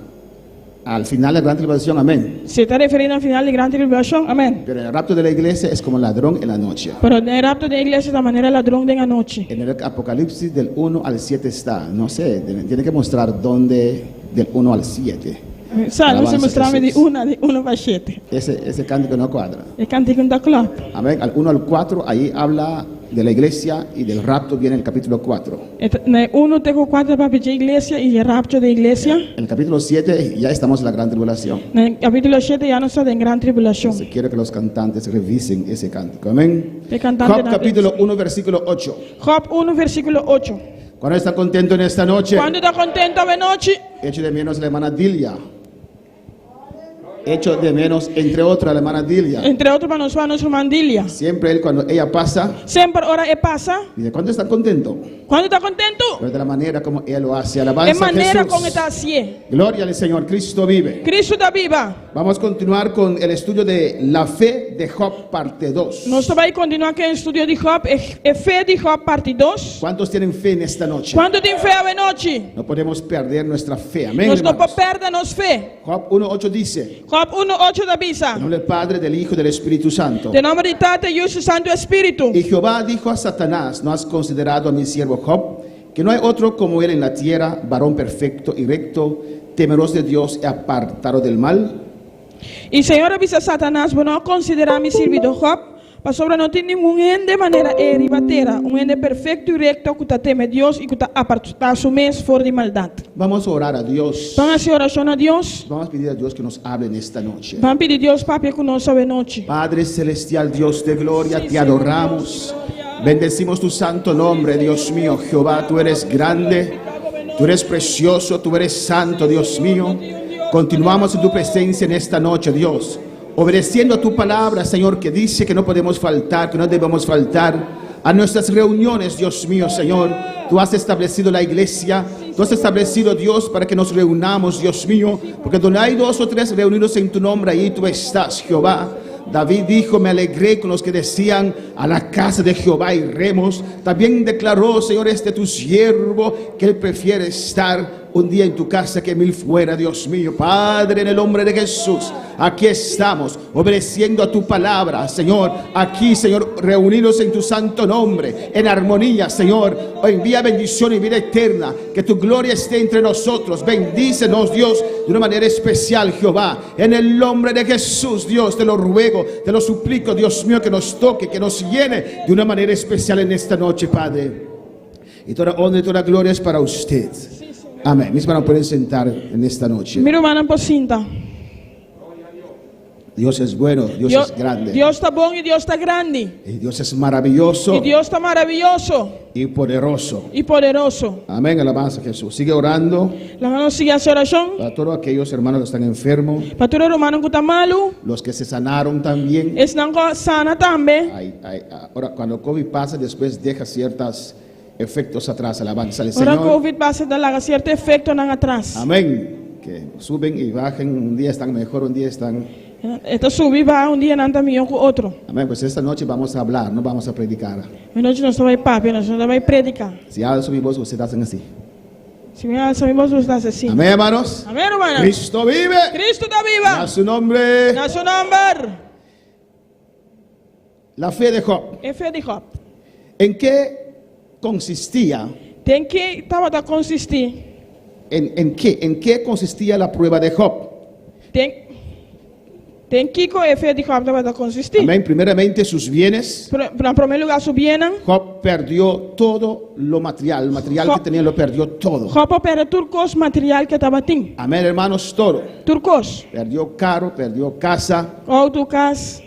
al final de la gran tribulación, amén. Si e ta referí na final di gran tribulashon, amèn. Pero el rapto de la iglesia es como ladrón en la noche. Pero e rapto di iglesia ta manera ladron den anochi. En el Apocalipsis del 1 al 7 está, no sé, tiene que mostrar dónde del 1 al 7. Sa, no se Alabanza mustra mi di Jesús. una, di uno pa shete. Ese, ese cántico no cuadra. E kantika no ta klòp. Amén. Al 1 al 4, ahí habla de la iglesia y del rapto viene el capítulo 4. Na 1 te ku 4 ta papia di iglesia i e rapto di iglesia. En el capítulo 7 ya estamos en la gran tribulación. Na kapítulo 7 ya nos ta den gran tribulashon. Entonces, quiero que los cantantes revisen ese cántico. Amén. E kantante Job na- capítulo 1, versículo 8. Job 1, versíkulo 8. ¿Cuándo están contentos en esta noche? Kuantu ta kontentu awe nochi? Echo de menos la hermana Dilia. Echo de menos, entre otras, la hermana Dilia. Entre otro, pa nos nos ruman Dilia. Siempre él, cuando ella pasa, Semper ora e pasa. dice, ¿cuánto está contento? Kuantu ta kontentu? Pero de la manera como ella lo hace. E Alabanza a manera Jesús. kon e ta hasié. Gloria al Señor, Cristo vive. Cristo ta biba. Vamos a continuar con el estudio de la fe de Job, parte 2. Nos ta bai kontinuá ku e estudio di Job, e fe di Job, parti 2. ¿Cuántos tienen fe en esta noche? Kuantu tin fe awe nochi? No podemos perder nuestra fe. Amén. Nos no hermanos. por pèrdè nos fe. Job 1.8 dice, Job 1.8 ta bisa. en nombre del Padre, del Hijo y del Espíritu Santo. Den nòmber di Tata, Yu i Santu Spiritu. Y Jehová dijo a Satanás, ¿no has considerado a mi siervo Job? Que no hay otro como él en la tierra, varón perfecto y recto, temeroso de Dios y apartado del mal. I Señor a bisa Satanas, bo no a konsiderá mi sirbidó Job, pasobra no tin ningun hende manera e riba tera, un hende perfekto i rekto ku ta teme Dios i ku ta apartá su mes for di maldat. Vamos a orar a Dios. Ban hasi orashon na Dios. Vamos a pedir a Dios que nos hable en esta noche. Ban pidi Dios papia ku nos awe nochi. Padre celestial, Dios de gloria, Sí, te Señor, adoramos. Dios de gloria. Bendecimos tu santo nombre, Dios mío. Jehová, tú eres grande, tú eres precioso, tú eres santo, Dios mío. Continuamos en tu presencia en esta noche, Dios. Obedeciendo a tu palabra, Señor, que dice que no podemos faltar, que no debemos faltar a nuestras reuniones, Dios mío, Señor. Tú has establecido la iglesia. Tú has establecido, Dios, para que nos reunamos, Dios mío, porque donde hay dos o tres reunidos en tu nombre, ahí tú estás, Jehová. David dijo, me alegré con los que decían, a la casa de Jehová iremos. También declaró, Señor, este tu siervo, que él prefiere estar un día en tu casa que mil fuera, Dios mío. Padre, en el nombre de Jesús, aquí estamos, obedeciendo a tu palabra, Señor. Aquí, Señor, reunidos en tu santo nombre, en armonía, Señor. Envía bendición y vida eterna. Que tu gloria esté entre nosotros. Bendícenos, Dios, de una manera especial, Jehová. En el nombre de Jesús, Dios, te lo ruego, te lo suplico, Dios mío, que nos toque, que nos llene de una manera especial en esta noche, Padre. Y toda honra y toda gloria es para usted. Amén. Mis hermanos pueden sentar en esta noche. Mi rumannan por sinta. Dios es bueno, Dios es grande. Dios ta bon i Dios ta grandi. Y Dios es maravilloso I Dios ta maravioso y poderoso. I poderoso. Amén. Alabanza a Jesús. Sigue orando Laga nos sigui hasi orashon para todos aquellos hermanos que están enfermos, pa tur e rumannan ku ta malu, los que se sanaron también. esnan ku a sana tambe. Ay, ahora, cuando COVID pasa, después deja ciertos efectos atrás. Alabanza al Ora Señor. Covid pasa ta laga sierto efektonan atras. Amén. Que suben y bajen. Un día están mejor, un día están. E ta subi baha, un dia nan ta mihó ku otro. Amén. Pues esta noche vamos a hablar, no vamos a predicar. Anochi nos ta bai papia, nos no ta bai prediká. Si alzo mi voz, ustedes hacen así. Si mi alsa mi bos, boso ta hasi asina. Amén, hermanos. Amén, rumannan. Cristo vive. Cristo ta biba. A su nombre. Na su nòmber. La fe de Job. E fe di Job. ¿En qué consistía? Den ki tabata konsistí? ¿En qué? ¿En qué consistía la prueba de Job? Den, den kiko e fe di Job tabata konsistí? Amén. Primeramente sus bienes. Pro, na promé lugá su biennan. Job perdió todo lo material. El material Job, que tenía lo perdió todo. Job a pèrdè tur kos material ku e tabatin. Amén, hermanos, todo. Tur kos. Perdió carro, perdió casa. Outo, kas.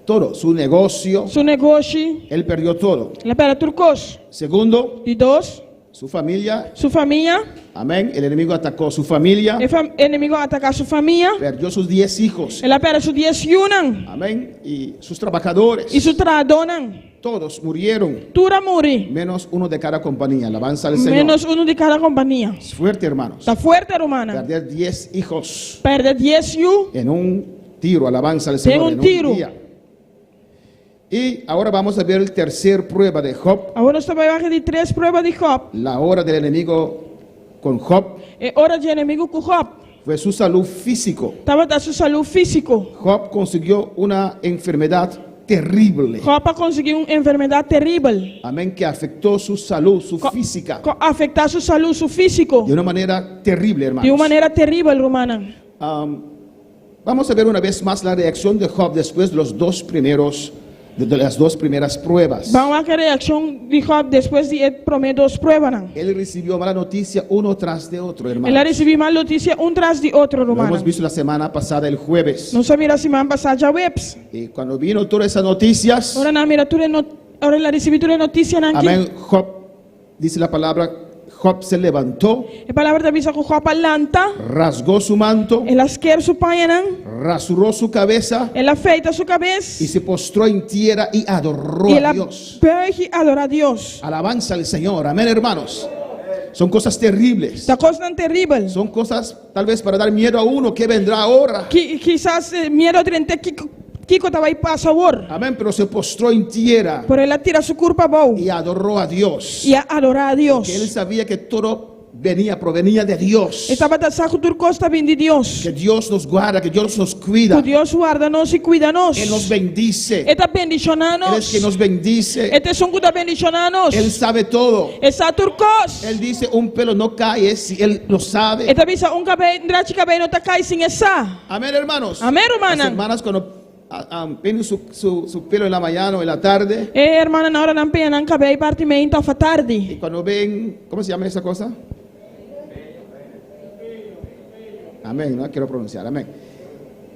Todo, su negocio. Su negoshi. Él perdió todo. El a pèrdè tur kos. Segundo. Di dos. Su familia. Su famia. Amén. El enemigo atacó su familia. E enemigo a ataká su famia. Perdió sus diez hijos. El a pèrdè su dies yunan. Amén. Y sus trabajadores. I su trahadónan. Todos murieron. Tur a muri. Menos uno de cada compañía. Alabanza al Señor. Menos uno di kada kompania. Es fuerte, hermanos. Ta fuerte, rumannan. Perder diez hijos. Pèrdè dies yu. En un tiro, alabanza al Den Señor. un En un tiro. día. Y ahora vamos a ver el tercer prueba de Job. Awor nos ta bai wak e di tres prueba di Job. La hora del enemigo con Job. E ora dje enemigo ku Job. Fue su salud físico. Tabata su salú físiko. Job consiguió una enfermedad terrible. Job a konsiguí un enfermedat teribel. Amén, que afectó su salud, su física. Ku a afektá su salú, su físiko. De una manera terrible, hermanos. Di un manera teribel, rumannan. Vamos a ver una vez más la reacción de Job después de los dos primeros, de las dos primeras pruebas. Ban wak e reakshon di Job despues di e promé dos pruebanan. Él recibió mala noticia uno tras de otro, El a hermanos. risibí mal notisia un tras di otro, Lo hemos rumannan. visto la semana pasada, el jueves. Nos a mira siman pasá djaweps. Y cuando vino todas esas noticias, Ora nan a mira tur e not, ora el a risibí tur e notisianan aki. Amén, Job, dice la palabra, Job se levantó, E palabra ta bisa ku Job a lanta, rasgó su manto, el a sker su pañanan, rasuró su cabeza el a feita su kabes y se postró en tierra y adoró i el a a Dios. buig i adorá Dios. Alabanza al Señor, amén, hermanos. Son cosas terribles. Ta kosnan teribel. Son cosas tal vez para dar miedo a uno que vendrá ahora. Ki, kisas miedo drent'é kiko, kiko ta bai pasa awor. Amén, pero se postró en tierra Pero el a tira su kurpa abou y adoró a Dios. i a adorá a Dios. Porque él sabía que todo venía, provenía de Dios. E tabata sa ku tur kos ta bin di Dios. Que Dios nos guarda, que Dios nos cuida. Ku Dios warda nos i kuida nos. Él nos bendice. E ta bendishoná Él es nos. quien nos bendice. E ta esun ku ta bendishoná nos. Él sabe todo. E sa tur kos. Él dice, un pelo no cae si Él lo sabe. E ta bisa un kabei, un drachi kabei no ta kai sin e sa. Amén, hermanos. Amén, rumannan. Las hermanas cuando ven su pelo en la mañana o en la tarde. E hermananan ora nan peña nan kabei parti meinta of atardi. Y cuando ven, ¿cómo se llama esa cosa? Amén, no quiero pronunciar, amén.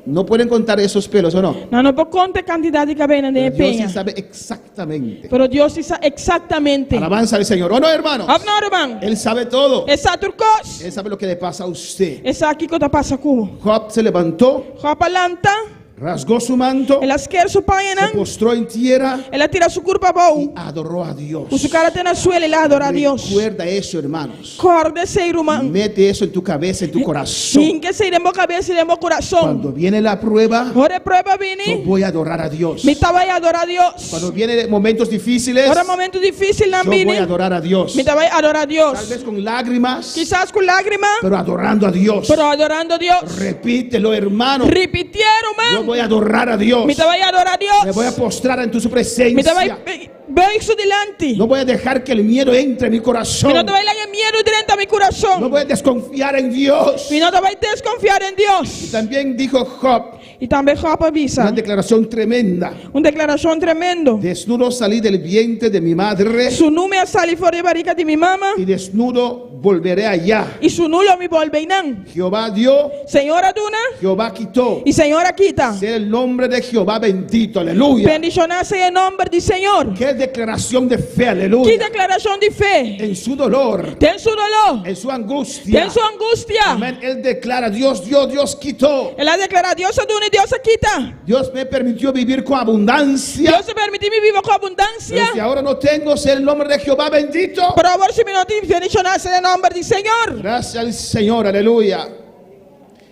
No pueden contar esos pelos, ¿o no? Nan no por konta e kantidat di kabeinan den e Pero Dios sí peña. sabe exactamente. Pero Dios sí sa exactamente. Alabanza al Señor. ¿O no, hermanos? Òf no, ruman? Él sabe todo. E sa tur kos. Él sabe lo que le pasa a usted. E sa kiko ta pasa ku bo. Job se levantó. Job a lanta. Rasgó su manto, El a sker su se pañanan, postró en tierra el a tira su kurpa abou. y adoró a Dios. Ku su kara te na suela el a adorá Dios. Recuerda eso, hermanos. Kòrda esei, ruman. Mete eso en tu cabeza, en tu corazón. Hinka esei den bo kabes i den bo kurason. Cuando viene la prueba, Ora e prueba yo bini, voy a adorar a Dios. mi ta bai adorá Dios. Cuando vienen momentos difíciles, Ora momento difísilnan yo voy bini, a adorar a Dios. mi ta bai adorá Tal Dios. vez con lágrimas, Kisas ku lágrima, pero adorando a Dios. pero adorando Dios. Repítelo, hermano. Ripitié, Yo ruman. voy a adorar a Dios. Mi ta bai adorá Me voy a Dios. postrar ante su Mi ta bai presencia. buig su dilanti. No voy a dejar que el miedo entre en mi Mi corazón. no ta bai laga e miedu drenta mi No kurason. voy a desconfiar en Dios. Mi no ta bai deskonfiá den Dios. También dijo Job, I tambe Job a bisa una declaración tremenda. un deklarashon tremendo. Desnudo salí del vientre de mi madre Sunú mi a sali for di barika di mi mama y desnudo volveré allá. i sunú lo mi bolbe einan. Jehová dio, Señor a duna Jehová quitó. i Señor a kita. Sea el nombre de Jehová bendito, aleluya. Bendishoná sea e nòmber di Señor. Qué declaración de fe, Ki aleluya. deklarashon di fe! En su dolor, Den su doló, en su angustia. den su angustia, Amén. Él declara, Dios dio, Dios quitó. el a deklará, Dios a duna i Dios a kita. Dios me permitió vivir con abundancia. Dios a permití mi biba ku abundansia. Pero si ahora no tengo, sea el nombre de Jehová bendito. Pero awor si mi no tin, bendishoná sea e nòmber di Señor. Gracias al Señor, aleluya.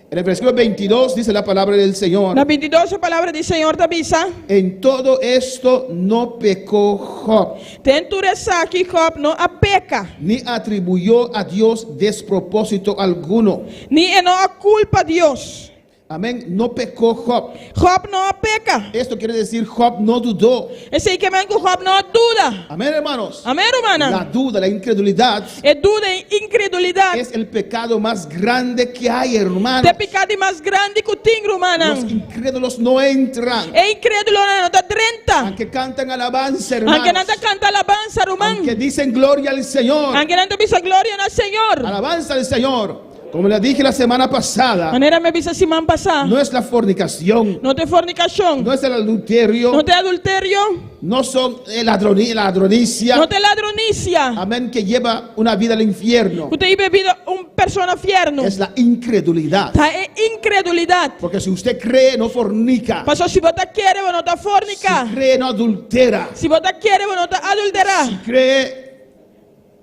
En el versículo 22 dice la palabra del Señor. Na 22 e palabra di Señor ta bisa. En todo esto no pecó Job, Den tur esaki Job no a peka, ni atribuyó a Dios despropósito alguno. ni e no a kulpa Dios. Amén. No pecó Job. Job no a peka. Esto quiere decir Job no dudó. Esei ke men ku Job no a duda. Amén, hermanos. Amén, La rumannan. duda, la incredulidad E duda i inkredulidat es el pecado más grande que hay, hermano. ta e piká di mas grandi ku tin, Los rumannan. incrédulos no entran. E inkrédulonan no ta drenta. Aunque cantan alabanza, Aunke nan hermanos. ta kanta alabansa, ruman. Aunque dicen gloria al Señor. Aunke nan ta bisa gloria na Señor. Alabanza al Señor. Como le dije la semana pasada, Manera mi a bisa siman pasá. no es la fornicación, No ta e fornikashon. no es el adulterio, No ta e adulterio. no son el ladroni- la ladronicia. No ta e ladronisia. Amén, que lleva una vida al infierno. Ku ta hiba bida un persona fièrnu. Es la incredulidad. Ta e inkredulidat. Porque si usted cree, no fornica. Paso si bo ta kere, bo no ta forniká. Si cree, no adultera. Si bo ta kere, bo no ta adulterá. Si cree,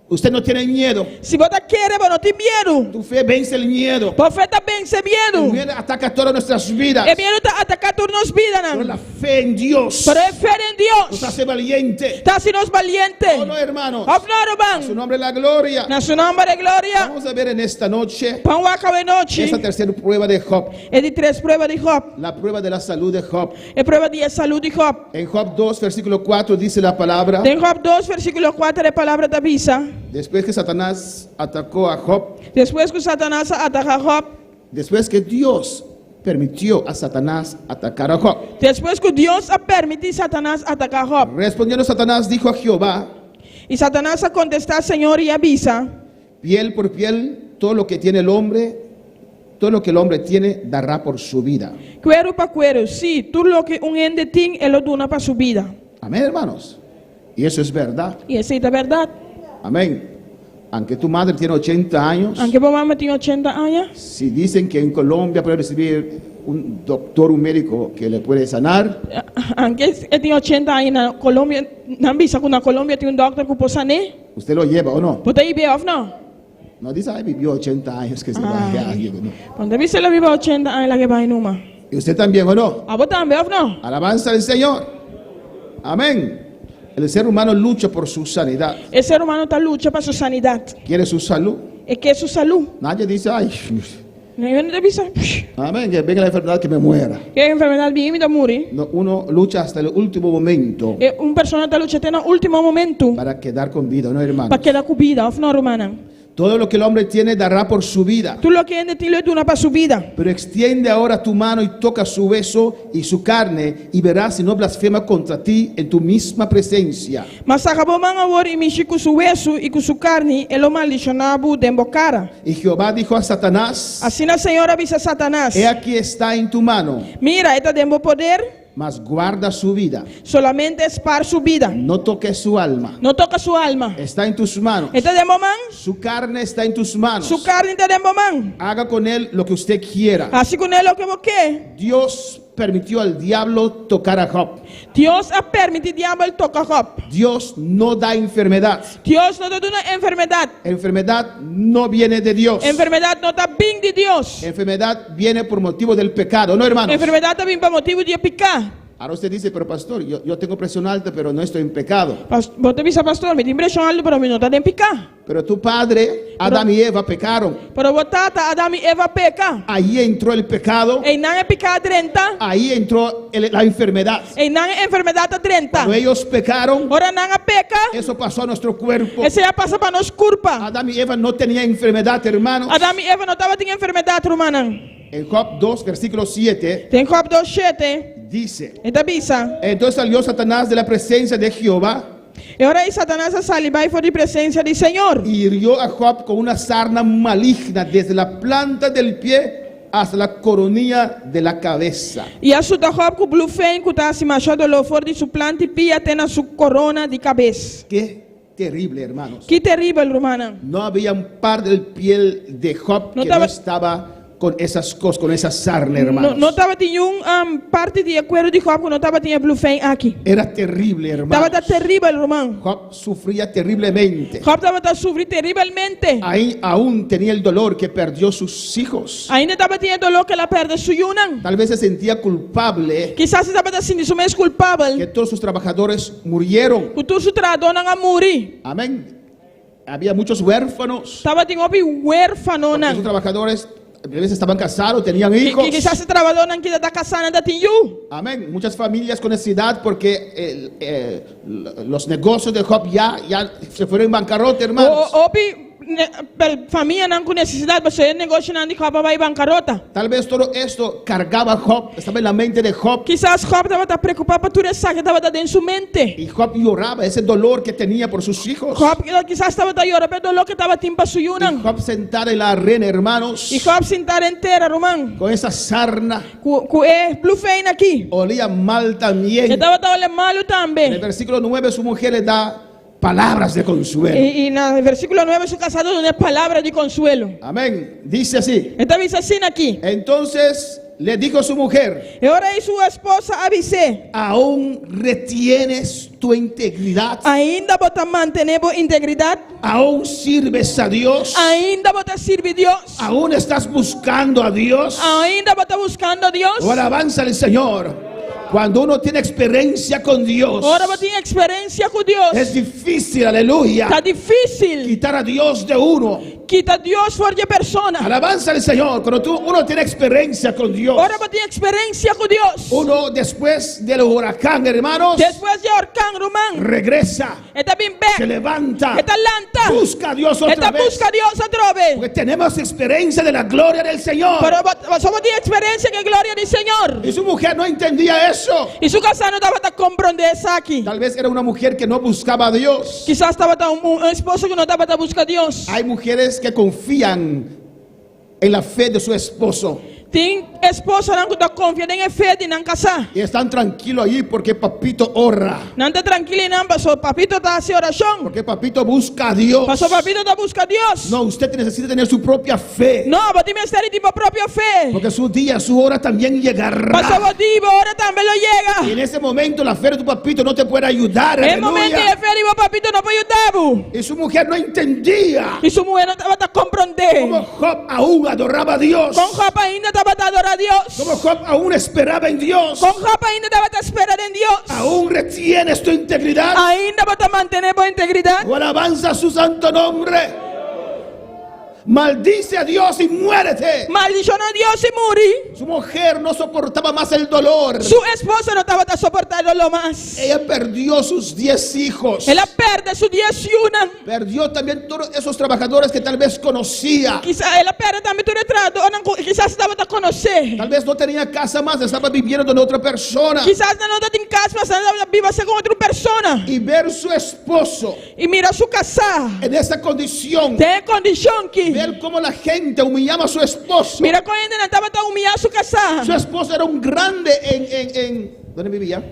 usted no tiene miedo. Si bo ta kere, bo no tin miedu. Tu fe vence el miedo. Bo fe ta vense El miedu. miedo ataca todas nuestras vidas. E miedu ta ataká tur nos Pero la bidanan. fe en Dios Pero e fe den nos Dios hace valiente. ta hasi nos valiente. ¿O no, hermanos? Òf no, A su ruman? nombre la gloria. Na su nòmber e gloria. Vamos a ver en esta noche Ban wak awe nochi esta tercera prueba de Job. e di tres prueba di Job. La prueba de la salud de Job. E prueba di e salú di Job. En Job 2, versículo 4 dice la palabra. Den Job 2, versíkulo 4 e palabra ta bisa. Después que Satanás atacó a Job, Despues ku Satanas a ataká Job, después que Dios permitió a Satanás atacar a Job. despues ku Dios a permití Satanas ataká Job. Respondiendo Satanás dijo a Jehová, I Satanas a kontestá Señor i a bisa, piel por piel, todo lo que tiene el hombre, todo lo que el hombre tiene, dará por su vida. Kueru pa kueru, sí, tur loke un hende tin, e lo duna pa su bida. Amén, hermanos. Y eso es verdad. I esei ta bèrdat. Amén. Aunque tu madre tiene 80 años, Aunke bo mama tin 80 aña, si dicen que en Colombia puede recibir un doctor, un médico que le puede sanar, aunke e tin 80 aña na Colombia, nan bisa ku na Colombia tin un dòkter ku por san'é, usted lo lleva o no. bo ta hib'é òf no? No dice, ay, vivió 80 años que se vaya. Ay. No. Bo no ta bisa el a biba 80 aña lag'é bai numa. ¿Y usted también o no? Abo tambe òf no? Alabanza al Señor. Amén. El ser humano lucha por su sanidad. E ser humano ta lucha pa su sanidat. Quiere su salud. E ke su salú. Nadie dice, ay, Ningun no ta bisa, amén, que venga la enfermedad que me muera. Ku e enfermedat bini mi ta muri. No, uno lucha hasta el último momento E un persona ta lucha te na último momento para quedar con vida, ¿no, hermano? pa keda ku bida, òf no, rumannan? Todo lo que el hombre tiene dará por su vida. Tur loke hende tin lo e duna pa su bida. Pero extiende ahora tu mano y toca su hueso y su carne y verás si no blasfema contra ti en tu misma presencia. Ma saka bo man awor i mishi ku su wesu i ku su karni, e lo maldishoná bo den bo kara. Y Jehová dijo a Satanás, Asina Señor a bisa Satanas, he aquí está en tu mano, Mira, e ta den bo poder, mas guarda su vida, solamente spar su bida. no toques su alma. No toka su alma. Está en tus manos. E ta den bo man, Su carne está en tus manos. su karni ta den bo man. Haga con él lo que usted quiera. Hasi kuné loke bo ke. Dios permitió al diablo tocar a Job. Dios a permití diabel toka Job. Dios no da enfermedad. Dios no ta duna enfermedat. Enfermedad no viene de Dios. Enfermedat no ta bin di Dios. Enfermedad viene por motivo del pecado, ¿no, hermanos? Enfermedat ta bin pa motibu di e piká. Ahora usted dice, pero pastor, yo, yo tengo presión alta, pero no estoy en pecado. Pas, bo ta bisa, Pastor, mi tin preshon altu, pero mi no ta den piká. Pero tu padre, Adán y Eva, pecaron. Pero bo tata, Adam i Eva, peka. Ahí entró el pecado, Einan e piká a drenta. ahí entró el- la enfermedad. Einan e enfermedat a drenta. Cuando ellos pecaron, Ora nan a peka, eso pasó a nuestro cuerpo. esei a pasa pa nos kurpa. Adán y Eva no tenían enfermedad, hermanos. Adam i Eva no tabatin enfermedat, rumannan. En Job 2, versículo 7, Den Job 2, shete, dice, e ta bisa. entonces salió Satanás de la presencia de Jehová E ora ei Satanas a sali bai for di presensia di Señor. y hirió a Job con una sarna maligna desde la planta del pie hasta la coronilla de la cabeza. I a suta Job ku blufein ku ta hasi masha doló for di su plant'i pia te na su korona di kabes. Qué terrible, hermanos. Ki teribel, rumannan! No había un par del piel de Job No que taba- no estaba con esas cosas, con esa sarna, hermanos. No, no tabatin niun um, parti di e kueru di Job ku no tabatin e blufein aki. Era terrible, hermanos. Tabata teribel, ruman. Job sufría terriblemente. Job tabata sufri teribelmente. Ahí aún tenía el dolor que perdió sus hijos. Ainda tabatin e doló ku el a pèrdè su yunan. Tal vez se sentía culpable Kisas e tabata sinti su mes kulpabel que todos sus trabajadores murieron. ku tur su trahadónan a muri. Amén. Había muchos huérfanos. Tabatin hopi huérfanonan. Sus trabajadores a veces estaban casados, tenían hijos. Ki kisas e trahadónan ki ta kasá, nan tabatin yu. Amén. Muchas familias con necesidad porque eh, eh, los negocios de Job ya, ya se fueron en bancarrota, hermanos. O, hopi ne, per, famianan ku nesesidat, pasobra e negoshonan di Job a bai bankarota. Tal vez todo esto cargaba a Job, estaba en la mente de Job. Kisas Job tabata preokupá pa tur esaki tabata den su mente. Y Job lloraba ese dolor que tenía por sus hijos. Job kisas tabata yora pa e doló ku e tabatin pa su Y yunan. Job sentado en la arena, hermanos, I Job sintá den tera, ruman, con esa sarna, ku, ku e blufein aki. olía mal también. E tabata hole malu En el tambe. versículo 9 su mujer le da palabras de consuelo. I, i na versíkulo nuebe su kasá ta dun'é palabra di konsuelo. Amén. Dice así. E ta bisa asina aki. Entonces le dijo su mujer, E ora ei su esposa a bis'é. ¿aún retienes tu integridad? Ainda bo ta mantené bo integridat? ¿Aún sirves a Dios? Ainda bo ta sirbi Dios? ¿Aún estás buscando a Dios? Ainda bo ta buskando Dios? O alabanza al Señor. Cuando uno tiene experiencia con Dios, Ora bo tin eksperensia ku Dios, es difícil, aleluya, ta difísil quitar a Dios de uno. kita Dios for di e persona. Alabanza al Señor. Cuando tú, uno tiene experiencia con Dios, Ora bo tin eksperensia ku Dios, uno después del huracán, hermanos, despues di orkan, ruman, regresa, e ta bin se bèk, levanta, e ta lanta, busca a Dios e otra ta vez. buska Dios atrobe. Porque tenemos experiencia de la gloria del Señor. Pero pasobra bo tin eksperensia ku e gloria di Señor. Y su mujer no entendía eso. I su kasá no tabata komprondé esaki. Tal vez era una mujer que no buscaba a Dios. Kisas tabata un, un esposo ku no tabata buska Dios. Hay mujeres que confían en la fe de su esposo Tin esposonan ku ta konfia den e fe di nan kasá. y están tranquilos allí porque papito ora, Nan ta trankil einan paso papito ta hasi orashon. porque papito busca a Dios. Paso papito ta buska Dios. No, usted necesita tener su propia fe, No, bo tin mester di tin bo propio fe. porque su día, su hora también llegará. Paso bo dia, bo ora tambe lo Y yega. en ese momento la fe de tu papito no te puede ayudar. E momento aleluya. e fe di bo papito no por yuda bo. Y su mujer no entendía I su muhé no tabata komprondé. cómo Job aún adoraba a Dios. Kon Job ainda tabata adorá Dios. Cómo Job aún esperaba en Dios. Kon Job ainda tabata spera den Dios. Aún retienes tu integridad. Ainda bo ta mantené bo integridat. O alabanza a su santo nombre. Maldice a Dios y muérete. Maldishoná Dios i muri. Su mujer no soportaba más el dolor. Su esposa no tabata soportá e doló mas. Ella perdió sus diez hijos. El a pèrdè su dies yunan. Perdió también todos esos trabajadores que tal vez conocía. Kisas el a pèrdè tambe tur e trahadónan ku kisas e tabata konosé. Tal vez no tenía casa más, estaba viviendo donde otra persona. Kisas nan no tabatin kas mas, nan tabata biba segun otro persona. Y ver su esposo I mira su kasá en esa condición. den e kondishon ki. Ver cómo la gente humillaba a su esposo. Mira kon hendenan tabata humiyá su kasá. Su esposo era un grande en, en, en ¿dónde vivía?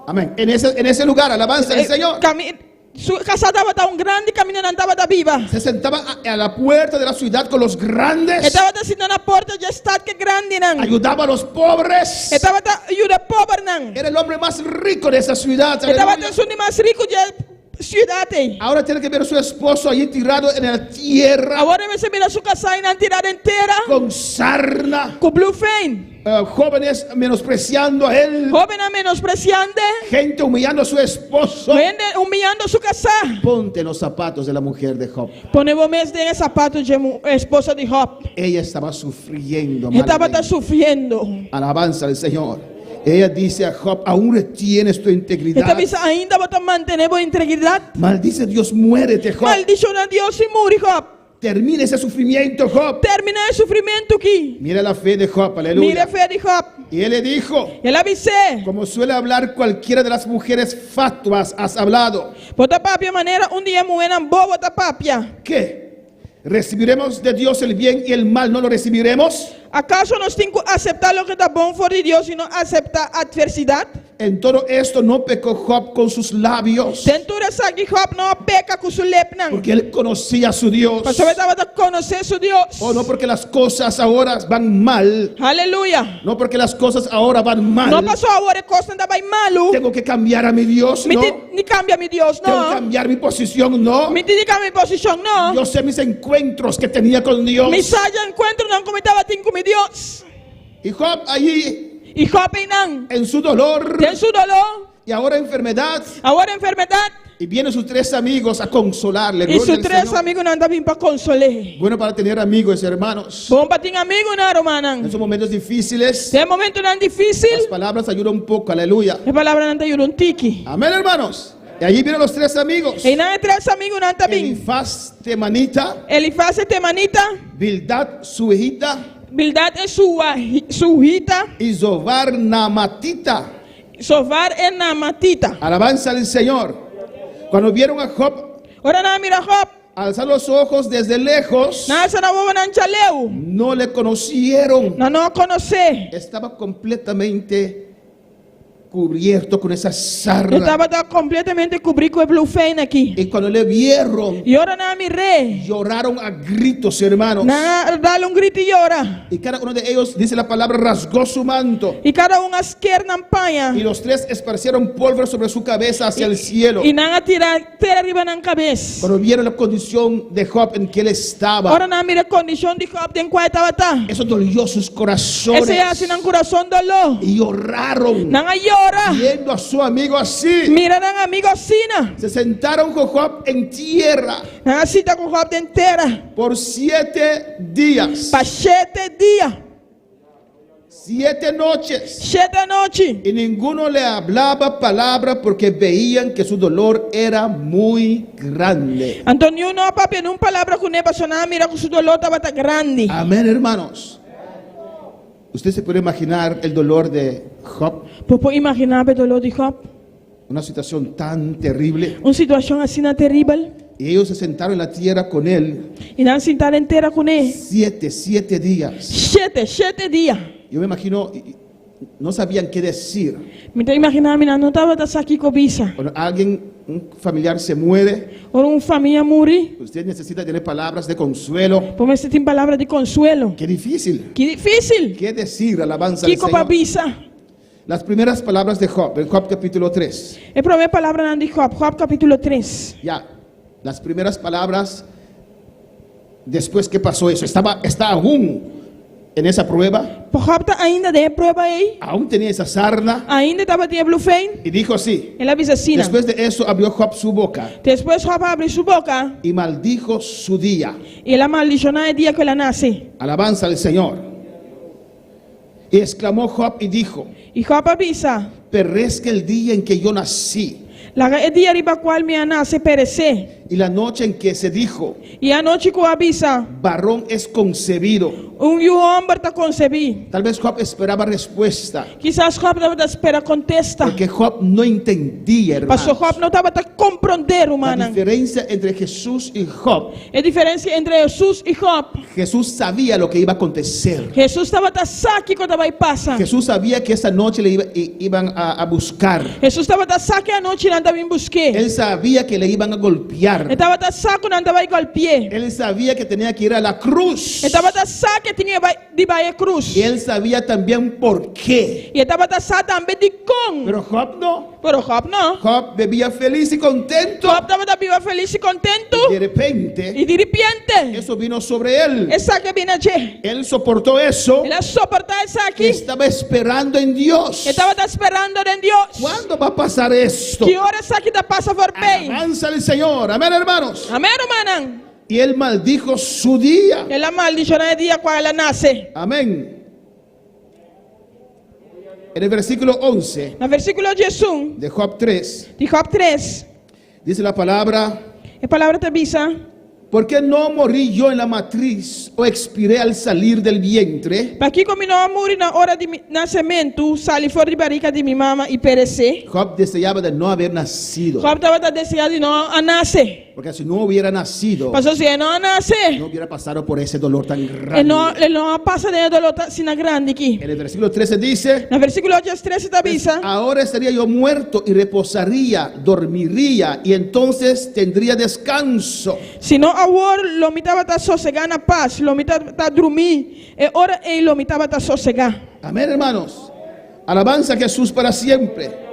Amén. En ese, en ese lugar, alabanza al Eh, Señor. Kami, Su kasá tabata un grandi kaminda nan tabata biba. Se sentaba a la puerta de la ciudad con los grandes. E tabata sinta na porta dje stat ku e grandinan. Ayudaba a los pobres. E tabata yuda pobernan. Era el hombre más rico de esa ciudad. E tabata esun di mas riku dje siudat ei. Ahora tiene que ver a su esposo allí tirado en la tierra. Awor e mester mira su kasá einan tirá den tera. Con sarna. Ku blufein. Jóvenes menospreciando a él. Hóbennan menospresiand'e. Gente humillando a su esposo. Hende humillando su kasá. Ponte en los zapatos de la mujer de Job. Pone bo mes den e sapato dje esposa di Job. Ella estaba sufriendo E tabata malamente. sufriendo. Alabanza al Señor. Ella dice a Job, aún retienes tu E ta integridad. bisa, Ainda bo ta mantené bo integridat? Maldice a Dios, muérete, Job. Maldishoná Dios i muri, Job. Termina ese sufrimiento, Job. Terminá e sufrimentu ki. Mira la fe de Job, aleluya. Mira e fe di Job. Y él le dijo, El a bis'é. Como suele hablar cualquiera de las mujeres fatuas, has hablado. Bo ta papia manera un di e muhénan bobo ta papia. ¿Qué? ¿Recibiremos de Dios el bien y el mal no lo recibiremos? Akaso nos tin ku aseptá loke ta bon for di Dios i no aseptá atversidat? En todo esto no pecó Job con sus labios. Den tur esaki Job no a peka ku su lepnan. Porque él conocía a su Dios. Pasobra e tabata konosé su Dios. Oh, no porque las cosas ahora van mal. Aleluya. No porque las cosas ahora van mal. No pasobra awor e kosnan ta bai malu. Tengo que cambiar a mi Dios, Mi no. tin di kambia mi Dios, Tengo que no. cambiar mi posición, no. Mi tin di kambia mi posishon, no. Yo sé mis encuentros que tenía con Dios. Mi sa dje enkuentronan ku mi tabatin ku mi Dios. Y Job allí. I Job einan. En su dolor. Den su doló. Y ahora enfermedad. Awor enfermedat. Y vienen sus tres amigos a consolarle. I su tres amigunan ta bin pa konsol'é. Bueno para tener amigos, hermanos. Bon pa tin amigunan, rumannan. En esos momentos difíciles. Den momentunan difísil. Las palabras ayudan un poco, aleluya. E palabranan ta yuda un tiki. Amén, hermanos. Y allí vienen los tres amigos. Einan e tres amigunan ta bin. Elifaz temanita. Elifaz e temanita. Bildad suhita. Bildad e suhita. Y Zovar namatita. Zovar e namatita. Alabanza al Señor. Cuando vieron a Job. Ora nan a mira Job. Alzar los ojos desde lejos. Nan a alsa nan wowonan djaleu. No le conocieron. Nan no a konosé. Estaba completamente Cubierto con esa sarna. E tabata completamente cubrí cu e blufein aki. Y cuando le vieron. Y ora nan a mir'é. Lloraron a gritos, hermanos. Nan a dal un grito y yora. Y cada uno de ellos, dice la palabra, rasgó su manto. Y cada un a sker nan paña. Y los tres esparcieron pólvora sobre su cabeza hacia el cielo. Y nan a tira tera riba nan cabes. Cuando vieron la condición de Job en que él estaba. Ora nan a mira e condicion di Job den cua e tabata. Eso dolió sus corazones. Esei a haci nan curason doló. Y lloraron. Nan a yora. Viendo a su amigo así. Mira nan amigo asina. Se sentaron con Job en tierra. Nan a sinta cu Job den tera. Por siete días. Pa shete dia. Siete noches. Shete anochi. Y ninguno le hablaba palabra porque veían que su dolor era muy grande. Anto niun no a papia niun palabra kuné pasobra nan a mira ku su doló tabata grandi. Amén, hermanos. Usted se puede imaginar el dolor de Job? Bo por imaginá bo e doló di Job? Una situación tan terrible. Un situashon asina teribel. Y ellos se sentaron en la tierra con él. I nan sintá den tera kuné. Siete, siete días. Shete, shete dia. Yo me imagino, no sabían qué decir. Mi ta imaginá mi nan no tabata sa kiko bisa. Cuando alguien, un familiar se muere. Ora un famia muri. Usted necesita tener palabras de consuelo. Bo mester tin palabra di konsuelo. Qué difícil. Ki difísil. Qué decir, alabanza al Kiko pa Señor. bisa. Las primeras palabras de Job, en Job capítulo 3. E promé palabranan di Job, Job capítulo tres. Ya, las primeras palabras después que pasó eso. Estaba, está aún en esa prueba. Por Job ta ainda den e prueba ei. Aún tenía esa sarna. Ainda e tabatin e blufein. Y dijo así. El a bisa asina. Después de eso abrió Job su boca. Despues Job a abri su boca. Y maldijo su día. Y el a maldishoná e dia ku el a nase. Alabanza al Señor. Y exclamó Job y dijo. Y Job a bisa. Perezca el día en que yo nací. Laga e dia riba cual mi a nase perecé. Y la noche en que se dijo, I anochi ku a bisa. Varón es concebido. Un yu hòmber ta konsebí. Tal vez Job esperaba respuesta. Kisas Job tabata spera kontesta. Porque Job no entendía, hermanos. Paso Job no tabata komprondé, La rumannan. diferencia entre Jesús y Job. E diferensia entre Hesus i Job. Jesús sabía lo que iba a acontecer. Hesus tabata sa kiko ta bai pasa. Jesús sabía que esa noche le iban a buscar. Hesus tabata sa ku e anochi nan ta bin busk'é. Él sabía que le iban a golpear. E tabata sa ku nan ta bai gòlpi'é. Él sabía que tenía que ir a la cruz. E tabata sa ku e tin e bai di bai e krus. Y él sabía también por qué. I e tabata sa tambe dikon. Pero Job no. Pero Job no. Job bebía feliz y contento. Job tabata biba felis i kontentu. De repente, I diripiente, eso vino sobre él. esaki a bini dje. Él soportó eso. El a soportá esaki. Estaba esperando en Dios. E tabata sperando den Dios. ¿Cuándo va a pasar esto? Ki ora esaki ta pasa forbei? Alabanza al Señor. Amén, hermanos. Amèn, rumannan. Y él maldijo su día. El a maldishoná e dia kua el a nase. Amén. En el versículo 11 Na versíkulo 11 de Job 3, di Job 3, dice la palabra, e palabra ta bisa, ¿por qué no morí yo en la matriz o expiré al salir del vientre? Pakiko mi no a muri na ora di mi nasementu, sali for di barika di mi mama i peresé? Job deseaba de no haber nacido. Job tabata deseá di no a nase. Porque si no hubiera nacido, Pasobra si e no a nase, no hubiera pasado por ese dolor tan e no, grande. e no a pasa den e dolor ta asina grandi aki. En el versículo 13 dice, Na versíkulo 13 ta bisa, ahora estaría yo muerto y reposaría, dormiría y entonces tendría descanso. Si no awor lo mi tabata sosegá na pas, lo mi tabata drumí, e ora ei lo mi tabata sosegá. Amén, hermanos. Alabanza a Jesús para siempre.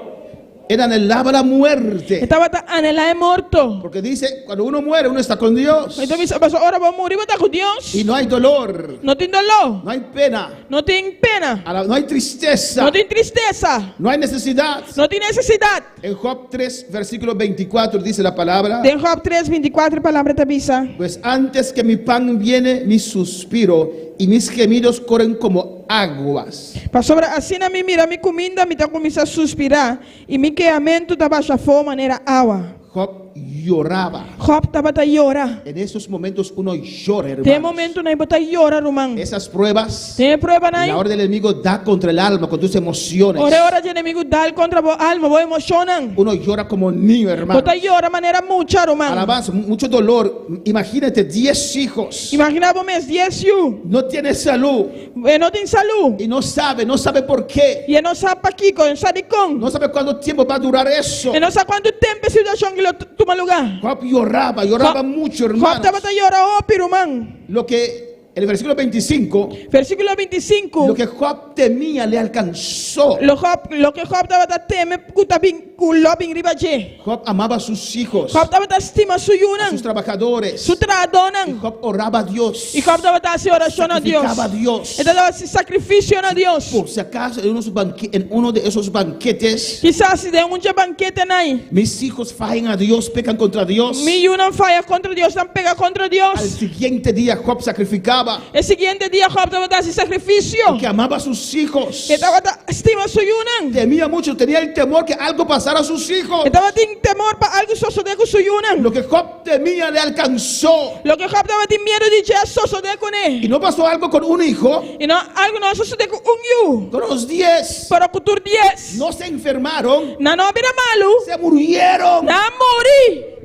Él anhelaba la muerte. E tabata anhelá e morto. Porque dice, cuando uno muere, uno está con Dios. E ta bisa, pasobra ora bo muri, bo ta ku Dios. Y no hay dolor. No tin doló. No hay pena. No tin pena. No hay tristeza. No tin tristesa. No hay necesidad. No tin nesesidat. En Job 3, versículo 24 dice la palabra. Den Job 3, 24 e palabra ta bisa. Pues antes que mi pan viene mi suspiro y mis gemidos corren como aguas. Pasobra asina mi mira mi kuminda, mi ta kuminsá suspirá, i mi kehamentu ta basha afó manera awa. Job lloraba. Job tabata yora. En esos momentos uno llora, Den e hermanos. momentunan ei bo ta yora, ruman. Esas pruebas, Den e pruebanan ei, la hora del enemigo da contra el alma, con tus emociones. ora e ora dje enemigu dal kontra bo alma, bo emoshonnan. Uno llora como niño, Bo hermano. ta yora manera mucha, ruman. Alabanza, mucho dolor. Imagínate, 10 hijos. Imaginá bo mes, dies yu. No tiene salud. E no tin salú. Y no sabe, no sabe por qué. I e no sa pakiko, e no sa dikon. No sabe cuánto tiempo va a durar eso. E no sa kuantu tempu e situashon aki lo tuma lugá. Job lloraba, lloraba mucho, hermano. Job tabata yora hopi, ruman. Lo que el versículo 25, Versíkulo 25. lo que Job temía le alcanzó. Lo Job, loke Job tabata teme ku ta bin, ku lo bin riba dje. Job amaba a sus hijos, Job tabata stima su a yunan, sus trabajadores. su trahadónan. Y Job oraba a Dios. I Job tabata hasi orashon na Dios. Sacrificaba a Dios. E tabata hasi sakrifisio na Dios. Por si acaso en, unos banque- en uno de esos banquetes, Kisas si den un dje banketenan ei, mis hijos fallan a Dios, pecan contra Dios. mi yunan faya kontra Dios, nan peka kontra Dios. Al siguiente día Job sacrificaba. E siguiente dia Job tabata hasi sakrifisio. Porque amaba a sus hijos. E tabata stima su yunan. Temía mucho, tenía el temor que algo pasara a sus hijos. E tabatin temor pa algu sosodé ku su yunan. Lo que Job temía le alcanzó. Loke Job tabatin miedu di dje a sosodé kuné. Y no pasó algo con un hijo. I no, algu no a sosodé ku un yu. Con los diez. Pero ku tur dies. No se enfermaron. Nan no a bira malu. Se murieron. Nan a muri.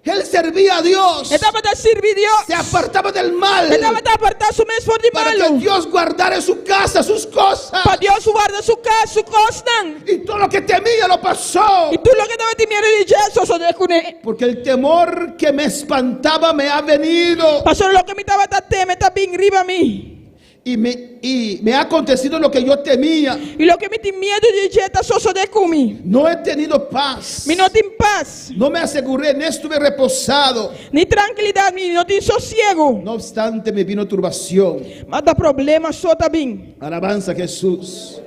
Él servía a Dios. E tabata sirbi Dios. Se apartaba del mal. E tabata apartá su mes for di Para que malu. Dios guardara su casa, sus cosas. Pa Dios warda su kas, su kosnan. Y todo lo que temía lo pasó. I tur loke e tabatin miedu di dje a sosodé kuné. Porque el temor que me espantaba me ha venido. Pasobra loke mi tabata teme ta bin riba mi. Y me, y me ha acontecido lo que yo temía. I loke mi tin miedu di dje ta sosodé ku mi. No he tenido paz. Mi no tin pas. No me aseguré, ni estuve reposado. Ni trankilidat mi no tin sosiegu. No obstante, me vino turbación. Ma ta problema so ta bin. Alabanza a Jesús.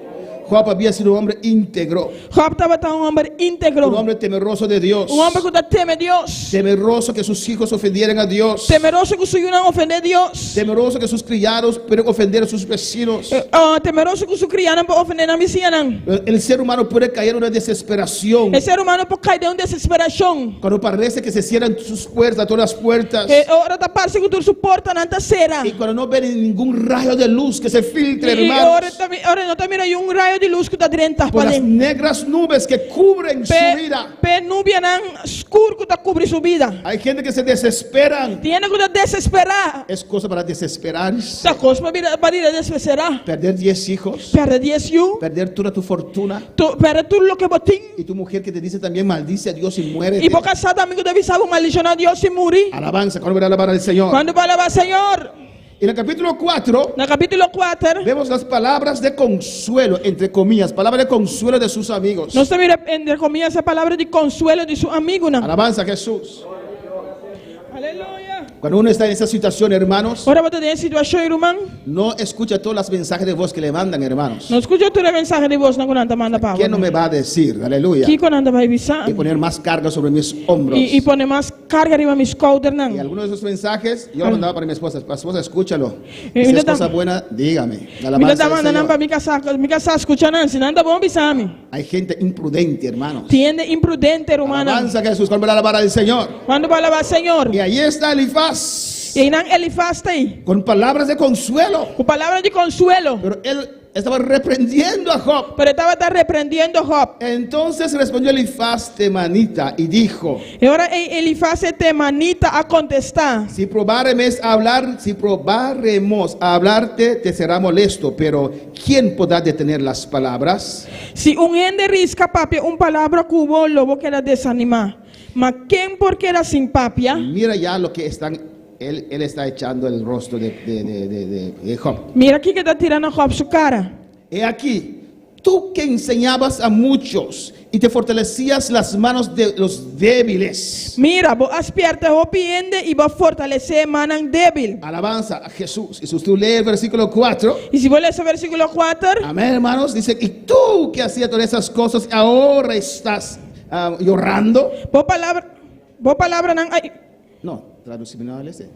Job había sido un hombre íntegro. Job tabata un homber íntegro. Un hombre temeroso de Dios. Un homber ku ta teme Dios. Temeroso que sus hijos ofendieran a Dios. Temeroso ku su yunan ofendé Dios. Temeroso que sus criados pueden ofender a sus vecinos. Uh, temeroso ku su kriánan por ofendé nan bisiñanan. El ser humano puede caer en una desesperación. E ser humano por kai den un desesperashon. Cuando parece que se cierran sus puertas, todas las puertas. E ora ta parse ku tur su portanan ta sera. Y cuando no ven ningún rayo de luz que se filtre, I hermanos. ora ta ora no ta mira un rayo di lus ku ta drenta Por las paden. negras nubes que cubren su Pe vida. pe nubianan skur ku ta kubri su bida. Hay gente que se desesperan. Tin hende ku ta desesperá. Es cosa para desesperarse. Ta kos pa bira pa bira desesperá. Perder 10 hijos. Pèrdè dies yu. Perder toda tu fortuna. Tu pèrdè tur loke bo tin. Y tu mujer que te dice también maldice a Dios y muere. I bo kasá tambe ku ta bisa bo maldishoná Dios i muri. Alabanza, cuando alabar al Señor. Kuantu bo alabá Señor? En el capítulo 4 Na kapítulo kuater, vemos las palabras de consuelo, entre comillas, palabras de consuelo de sus amigos. nos ta mira entre komillas e palabra di konsuelo di su amigunan. Alabanza a Jesús. Aleluya. Cuando uno está en esa situación, hermanos, Ora bo ta den e situashon ei, ruman, no escucha todas las mensajes de voz que le mandan, hermanos. no skucha tur e mensahe di bosnan ku nan ta manda pa bo. ¿Quién no me va a decir? Aleluya. Kiko nan ta bai bisa? Y poner más carga sobre mis hombros. I, i pone mas karga riba mi skoudernan. Y algunos de esos mensajes yo lo mandaba para mi esposa. Esposa, escúchalo. Eh, Si mira es cosa tam- buena, dígame. Mi ta Alabanza al manda nan Señor. pa mi kasá, mi kasá skucha nan. Si nan ta bon, bisa mi. Hay gente imprudente, hermanos. Tin hende imprudente, rumannan. Alabanza a Jesús. ¿Cuándo va a alabar al Señor? Kuantu bo alabá Señor? Y ahí está Elifaz I einan Elifaz ta ei. con palabras de consuelo. Ku palabra di konsuelo. Pero él estaba reprendiendo a Job. Pero e tabata reprendiendo Job. Entonces respondió Elifaz temanita y dijo: E ora ei Elifaz e temanita a kontestá. Si probáremos a hablar, si probáremos a hablarte, te será molesto, pero ¿quién podrá detener las palabras? Si un hende riska papia un palabra ku bo, lo bo keda desanimá. Ma ken por keda sin papia? Mira ya lo que están, él, él está echando el rostro de, de, de, de, de- de Job. Mira kiko e ta tira na Job su kara. He aquí, tú que enseñabas a muchos y te fortalecías las manos de los débiles. Mira, bo a spièrta hopi hende i bo a fortalesé mannan débil. Alabanza a Jesús. Y si usted lee el versículo 4, I si bo lesa versíkulo kuater, amén, hermanos, dice, y tú que hacías todas esas cosas, ahora estás ah, llorando. bo palabra, bo palabranan a. No, traducimos al este.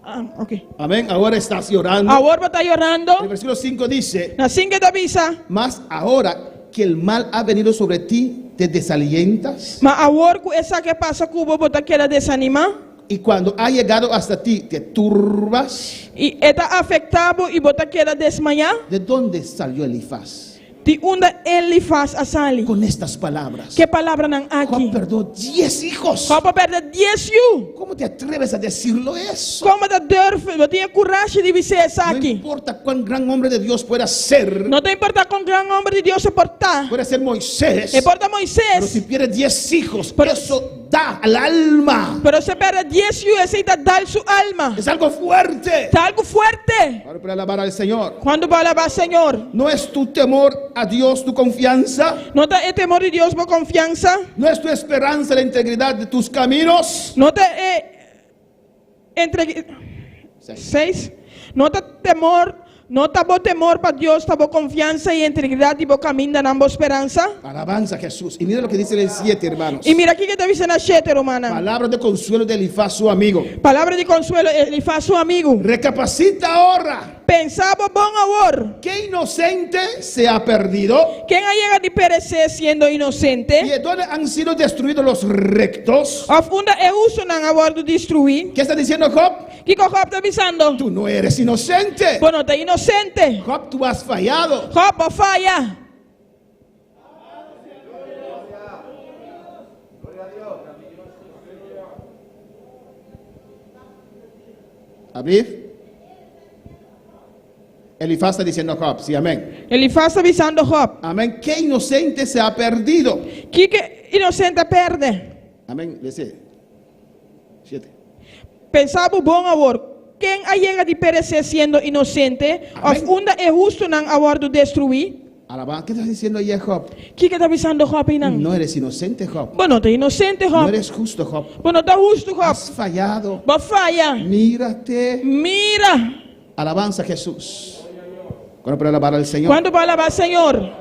Ah, ok. Amén, ahora estás llorando. Awor bo ta yorando. El versículo 5 dice, Na sinku e ta bisa. mas ahora que el mal ha venido sobre ti, te desalientas. Ma awor ku esaki a pasa ku bo, bo ta keda desanimá. Y cuando ha llegado hasta ti, te turbas. I e ta afektá bo i bo ta keda desmayá. ¿De dónde salió Elifaz? Di unda Elifaz a sali? Con estas palabras. Ku e palabranan aki? Job perdió 10 hijos. Job a pèrdè dies yu. ¿Cómo te atreves a decirlo eso? Kon bo ta durf, bo tin e kurashi di bis'é No esaki? importa cuán gran hombre de Dios pueda ser. No ta importá kon gran hòmber di Dios e por ta. Puede ser Moisés. E por ta Pero Moisés. si pierde 10 hijos, Pero- eso da al alma. Pero si e pèrdè dies yu, esei ta dal su alma. Es algo fuerte. Ta algu fuerte. Ahora para alabar al Señor. Kuantu bo alabá Señor? ¿No es tu temor a Dios tu confianza? No ta e temor di Dios bo konfiansa? ¿No es tu esperanza la integridad de tus caminos? No ta e entre seis. No ta temor, no ta bo temor pa Dios ta bo konfiansa i integridat di bo kamindanan bo speransa? Alabanza a Jesús. Y mira lo que dice el 7, hermanos. I mira kiko e ta bisa na shete, rumannan. Palabra de consuelo de Elifaz, su amigo. Palabra di konsuelo Elifaz su amigu. Recapacita ahora. Pensa bo bon awor. ¿Qué inocente se ha perdido? Ken a yega di peresé siendo inosente? ¿Y dónde han sido destruidos los rectos? Òf unda e hustunan a wòrdu destruí? ¿Qué está diciendo Job? Kiko Job ta bisando? Tú no eres inocente. Bo no ta inosente. Job, tú has fallado. Job, bo a faya. Abril. Elifaz está diciendo a Job, sí, amén. Elifaz ta bisando Job. Amén. ¿Qué inocente se ha perdido? Kiko inosente a pèrdè? Amén. Dice. Siete. Pensa bo bon awor. Ken a yega di peresé siendo inosente? Amén. Òf unda e hustunan a wòrdu destruí? Alabá. ¿Qué estás diciendo ahí, Job? Kiko e ta bisando Job einan? No eres inocente, Job. Bo no ta inosente, No Job. eres justo, Job. Bo no ta hustu, Job. Has fallado. Bo a faya. Mírate. Mira. Alabanza a Jesús. Cuando para alabar al Señor. Kuantu por alabá Señor?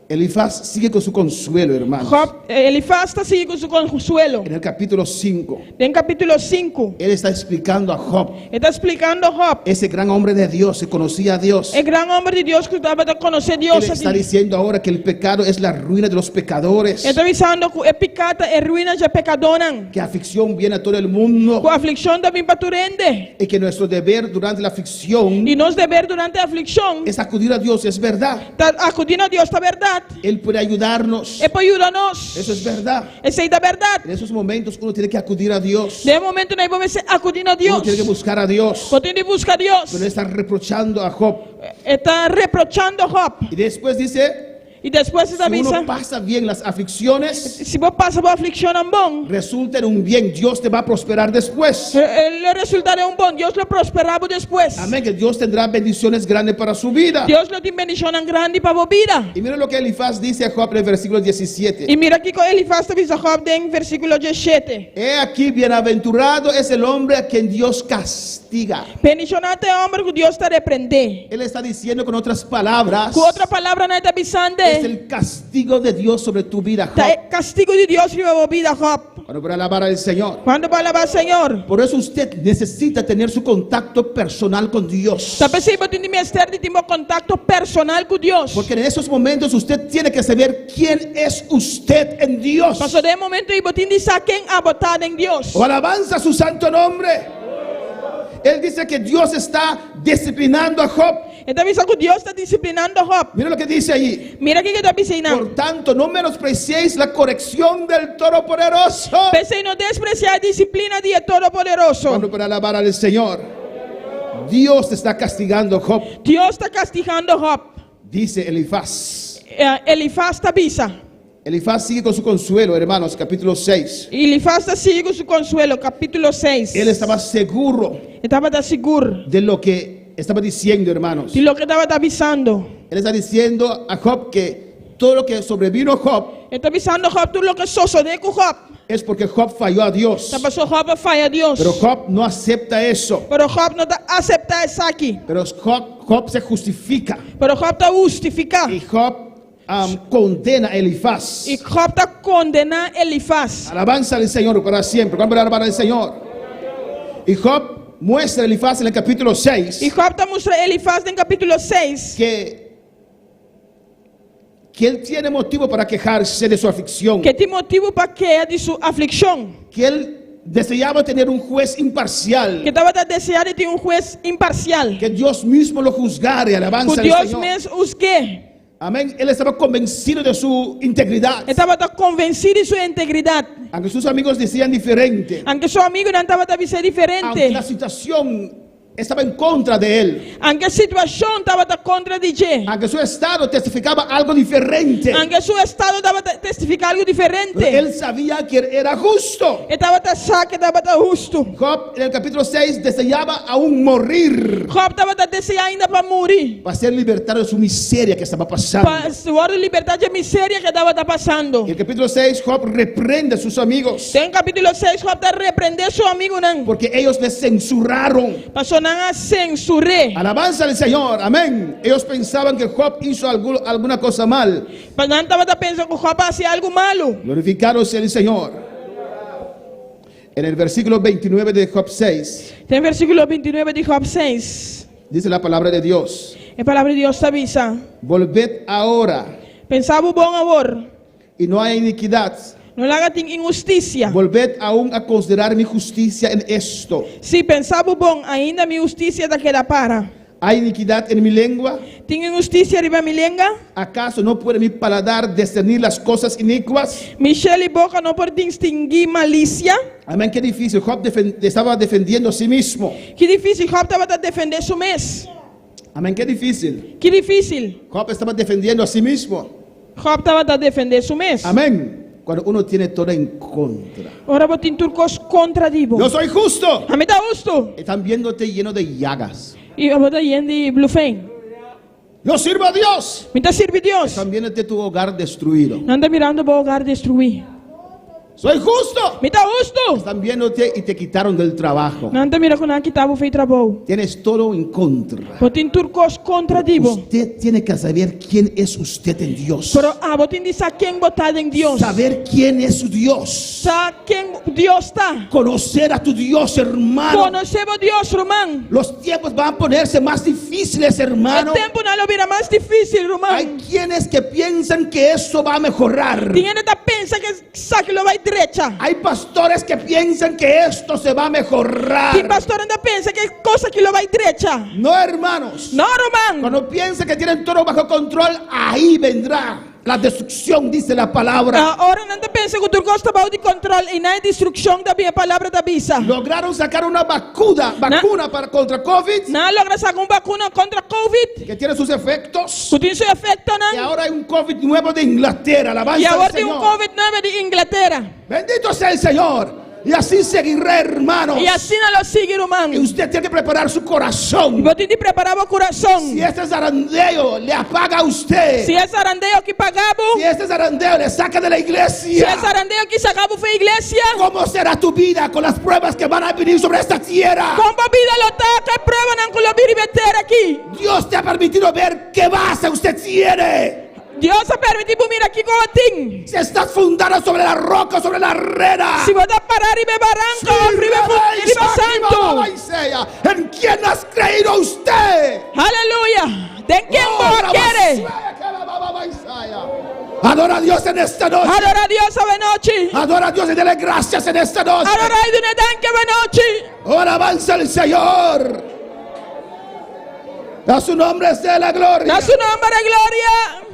Elifaz sigue con su consuelo, hermanos. Job, Elifaz ta sigui ku su konsuelo. En el capítulo 5, Den kapítulo 5, él está explicando a Job, e ta splikando Job, ese gran hombre de Dios que conocía a Dios. e gran hòmber di Dios ku tabata konosé Él Dios. está diciendo ahora que el pecado es la ruina de los pecadores, E ta bisando ku e piká ta e ruina dje pekadónan, que aflicción viene a todo el mundo ku aflikshon ta bin pa tur hende. y que nuestro deber durante la aflicción I nos deber durante e aflikshon es acudir a Dios, es verdad. ta akudí na Dios, ta bèrdat. Él puede ayudarnos, E por yuda nos. eso es verdad. Esei ta bèrdat. En esos momentos uno tiene que acudir a Dios, Den e momentunan ei bo mester akudí na uno Dios. tiene que buscar a Dios. Bo tin di buska Dios. Pero él está reprochando a Job. E ta reprochando Job. Y después dice, I despues e ta si bisa, uno pasa bien las aflicciones, Si bo pasa bo aflikshonnan bon, resulta en un bien, Dios te va a prosperar después. e lo resultá den un bon. Dios lo prosperá bo despues. Amén, que Dios tendrá bendiciones grandes para su vida. Dios lo tin bendishonnan grandi pa bo bida. Y mira lo que Elifaz dice a Job en el versículo 17. I mira kiko Elifaz ta bisa Job den versíkulo 17. He aquí, bienaventurado es el hombre a quien Dios castiga. Bendishoná ta e hòmber ku Dios ta reprendé. Él está diciendo con otras palabras, Ku otro palabranan e ta bisando, es el castigo de Dios sobre tu vida, ta Job. e kastigu di Dios riba bo bida, Job. Cuando para alabar al Señor. Kuantu por alabá Señor? Por eso usted necesita tener su contacto personal con Dios. Ta p'esei bo tin di mester di tin bo kontakto personal ku Dios. Porque en esos momentos usted tiene que saber quién es usted en Dios. Pasobra den e momento ei bo tin di sa ken abo ta den Dios. O alabanza a su santo nombre. Él dice que Dios está disciplinando a Job. E ta bisa ku Dios ta disiplinando Job. Mira lo que dice allí. Mira kiko e ta bisa einan. Por tanto, no menospreciéis la corrección del Todopoderoso. P'esei no despresiá e disiplina di e Todopoderoso. Cuando para alabar al Señor, Dios te está castigando, Job, Dios ta kastigando Job. dice Elifaz. Elifaz ta bisa. Elifaz sigue con su consuelo, hermanos, capítulo 6. Elifaz ta sigui ku su konsuelo, kapítulo 6. Él estaba seguro E tabata sigur de lo que estaba diciendo, hermanos. di loke e tabata bisando. Él está diciendo a Job que todo lo que sobrevino a Job E ta bisando Job tur loke sosodé ku Job es porque Job falló a Dios. ta pasobra Job a faya Dios. Pero Job no acepta eso. Pero Job no ta aseptá esaki. Pero Job, Job se justifica. Pero Job ta hustifiká. Y Job condena a Elifaz. I Job ta kondená Elifaz. Alabanza al Señor para siempre. ¿Cuánto puede alabar al Señor? Y Job muestra a Elifaz en el capítulo 6 I Job ta mustra Elifaz den kapítulo 6 que, que él tiene motivo para quejarse de su aflicción. ku e tin motibu pa keha di su aflikshon. Que él deseaba tener un juez imparcial. Ku e tabata deseá di tin un hues imparsial. Que Dios mismo lo juzgara. Ku Alabanza al Dios Señor. mes husg'é. Amén. Él estaba convencido de su integridad. E tabata konvensí di su integridat. Aunque sus amigos decían diferente. Anke su amigunan tabata bisa diferente. Aunque la situación estaba en contra de él. Anke e situashon tabata kontra di dje. Aunque su estado testificaba algo diferente. Anke su estado tabata testifiká algu Pero diferente. él sabía que era justo. E tabata sa ku e tabata hustu. Job en el capítulo 6 deseaba aún morir Job tabata deseá ainda pa muri. para ser libertado de su miseria que estaba pasando. Pa wòrdu libertá di e miseria ku e tabata pasando. En el capítulo 6 Job reprende a sus amigos Den kapítulo 6 Job ta reprendé su amigunan. porque ellos le censuraron. Paso nan a sensur'é. Alabanza al Señor, amén. Ellos pensaban que Job hizo alguna cosa mal. Pa nan tabata pensa ku Job a hasi algu malu. Glorificado sea el Señor. En el versículo 29 de Job 6 Den versíkulo 29 di Job 6, dice la palabra de Dios. e Palabra di Dios ta bisa, Volved ahora Pensa bo bon awor, y no hay iniquidad. no laga tin inhustisia. Volved aún a considerar mi justicia en esto. Sí, pensa bo bon, ainda mi hustisia ta keda para. ¿Hay iniquidad en mi lengua? Tin inhustisia riba mi lenga? ¿Acaso no puede mi paladar discernir las cosas inicuas? Mi shel'i boka no por distinguí malisia? Amén, qué difícil. Job estaba defendiendo a sí mismo. Ki difísil, Job tabata defendé su mes. Amén, qué difícil. Ki difísil, Job estaba defendiendo a sí mismo. Job tabata defendé su mes. Amén. Cuando uno tiene todo en contra. Ora bo tin tur kos kontra di bo. Yo soy justo. Ami ta hustu. Están viéndote lleno de llagas. I abo ta yen di blufein. Yo sirvo a Dios. Mi ta sirbi Dios. Están viéndote tu hogar destruido. Nan ta mirando bo hogar destruí. Soy justo. Mi ta hustu. Están viéndote y te quitaron del trabajo. Nan ta mira ku nan a kita bo for di trabou. Tienes todo en contra. Bo tin tur kos kontra di bo. Usted tiene que saber quién es usted en Dios. Pero abo tin di sa ken bo ta den Dios. Saber quién es su Dios. Sa ken Dios ta. Conocer a tu Dios, hermano. Konosé bo Dios, ruman. Los tiempos van a ponerse más difíciles, hermano. E tempunan lo bira mas difísil, ruman. Hay quienes que piensan que eso va a mejorar. Tin hende ta pensa ku esaki lo bai drecha. Hay pastores que piensan que esto se va a mejorar. Tin pastornan ta pensa ku e kos aki lo bai drecha. No, hermanos. No, ruman. Cuando piensan que tienen todo bajo control, ahí vendrá la destrucción, dice la palabra. Ora nan ta pensa ku tur kos ta bou di kòntròl, einan e destrukshon ta bin, e palabra ta bisa. Lograron sacar una vacuda, vacuna para contra COVID. Nan a logra saka un bakuna kontra COVID. Que tiene sus efectos. Ku tin su efektonan. Y ahora hay un COVID nuevo de Inglaterra. Alabanza I al awor tin un Señor. COVID nuebe di Inglatera. Bendito sea el Señor. Y así seguirá, hermanos. I asina lo sigui, ruman. Y usted tiene que preparar su corazón. I bo tin di prepará bo kurason. Si este zarandeo le apaga a usted. Si e zarandeo aki paga bo. Si este zarandeo le saca de la iglesia. Si e zarandeo aki saka bo for e iglesia. ¿Cómo será tu vida con las pruebas que van a venir sobre esta tierra? Kon bo bida lo ta ku e pruebanan ku lo bini riba e tera aki? Dios te ha permitido ver qué base usted tiene. Dios a permití bo mira kiko bo tin. Si estás fundada sobre la roca, sobre la arena. Si bo ta pará riba e baranka òf riba e riba santu. ¿En quién has creído usted? Aleluya! Den ken bo a kere? Adora a Dios en esta noche. Adorá Dios awe nochi. Adora a Dios y dele gracias en esta noche. Adorá i dun'é danki awe nochi. Oh, alabanza al Señor. A su nombre sea la gloria. Na su nomber e gloria.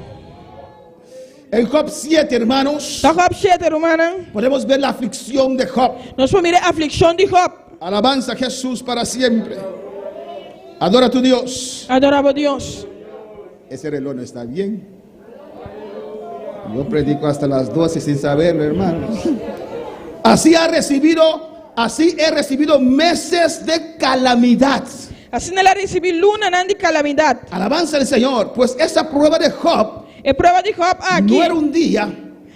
En Job 7, hermanos. Na Job 7, rumannan. Podemos ver la aflicción de Job. Nos por mira e aflicción di Job. Alabanza a Jesús para siempre. Adora a tu Dios. Adora bo Dios. Ese reloj no está bien. Yo predico hasta las 12 sin saberlo, hermanos. Así ha recibido, así he recibido meses de calamidad. Asina el a risibí lunanan di kalamidat. Alabanza al Señor, pues esa prueba de Job E prueba di Job aki no era un día,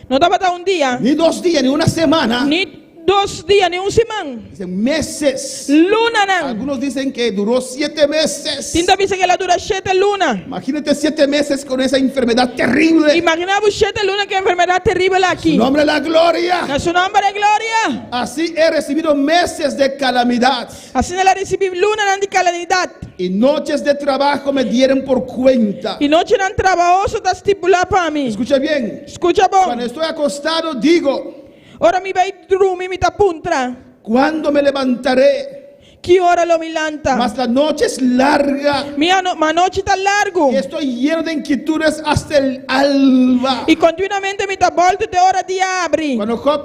no tabata un dia, ni dos días, ni una semana, ni dos dia, ni un siman. Dice, meses. Lunanan. Algunos dicen que duró siete meses. Tin ta bisa ku el a dura shete luna. Imagínate siete meses con esa enfermedad terrible. Imaginá bo shete luna ku e enfermedat teribel aki. Su nombre la gloria. Na su nomber e gloria. Así he recibido meses de calamidad. Asina el a risibí lunanan di kalamidat. Y noches de trabajo me dieron por cuenta. I nochinan trabahoso ta stipulá pa mi. Escucha bien. Skucha bon. Cuando estoy acostado digo. Ora mi bai drumi mi ta puntra. Cuándo me levantaré? Ki ora lo mi lanta? Mas la noche es larga. Mi ano, ma anochi ta largu. Y estoy lleno de inquietudes hasta el alba. I kontinuamente mi ta bòltu te ora dia abri. Cuando Job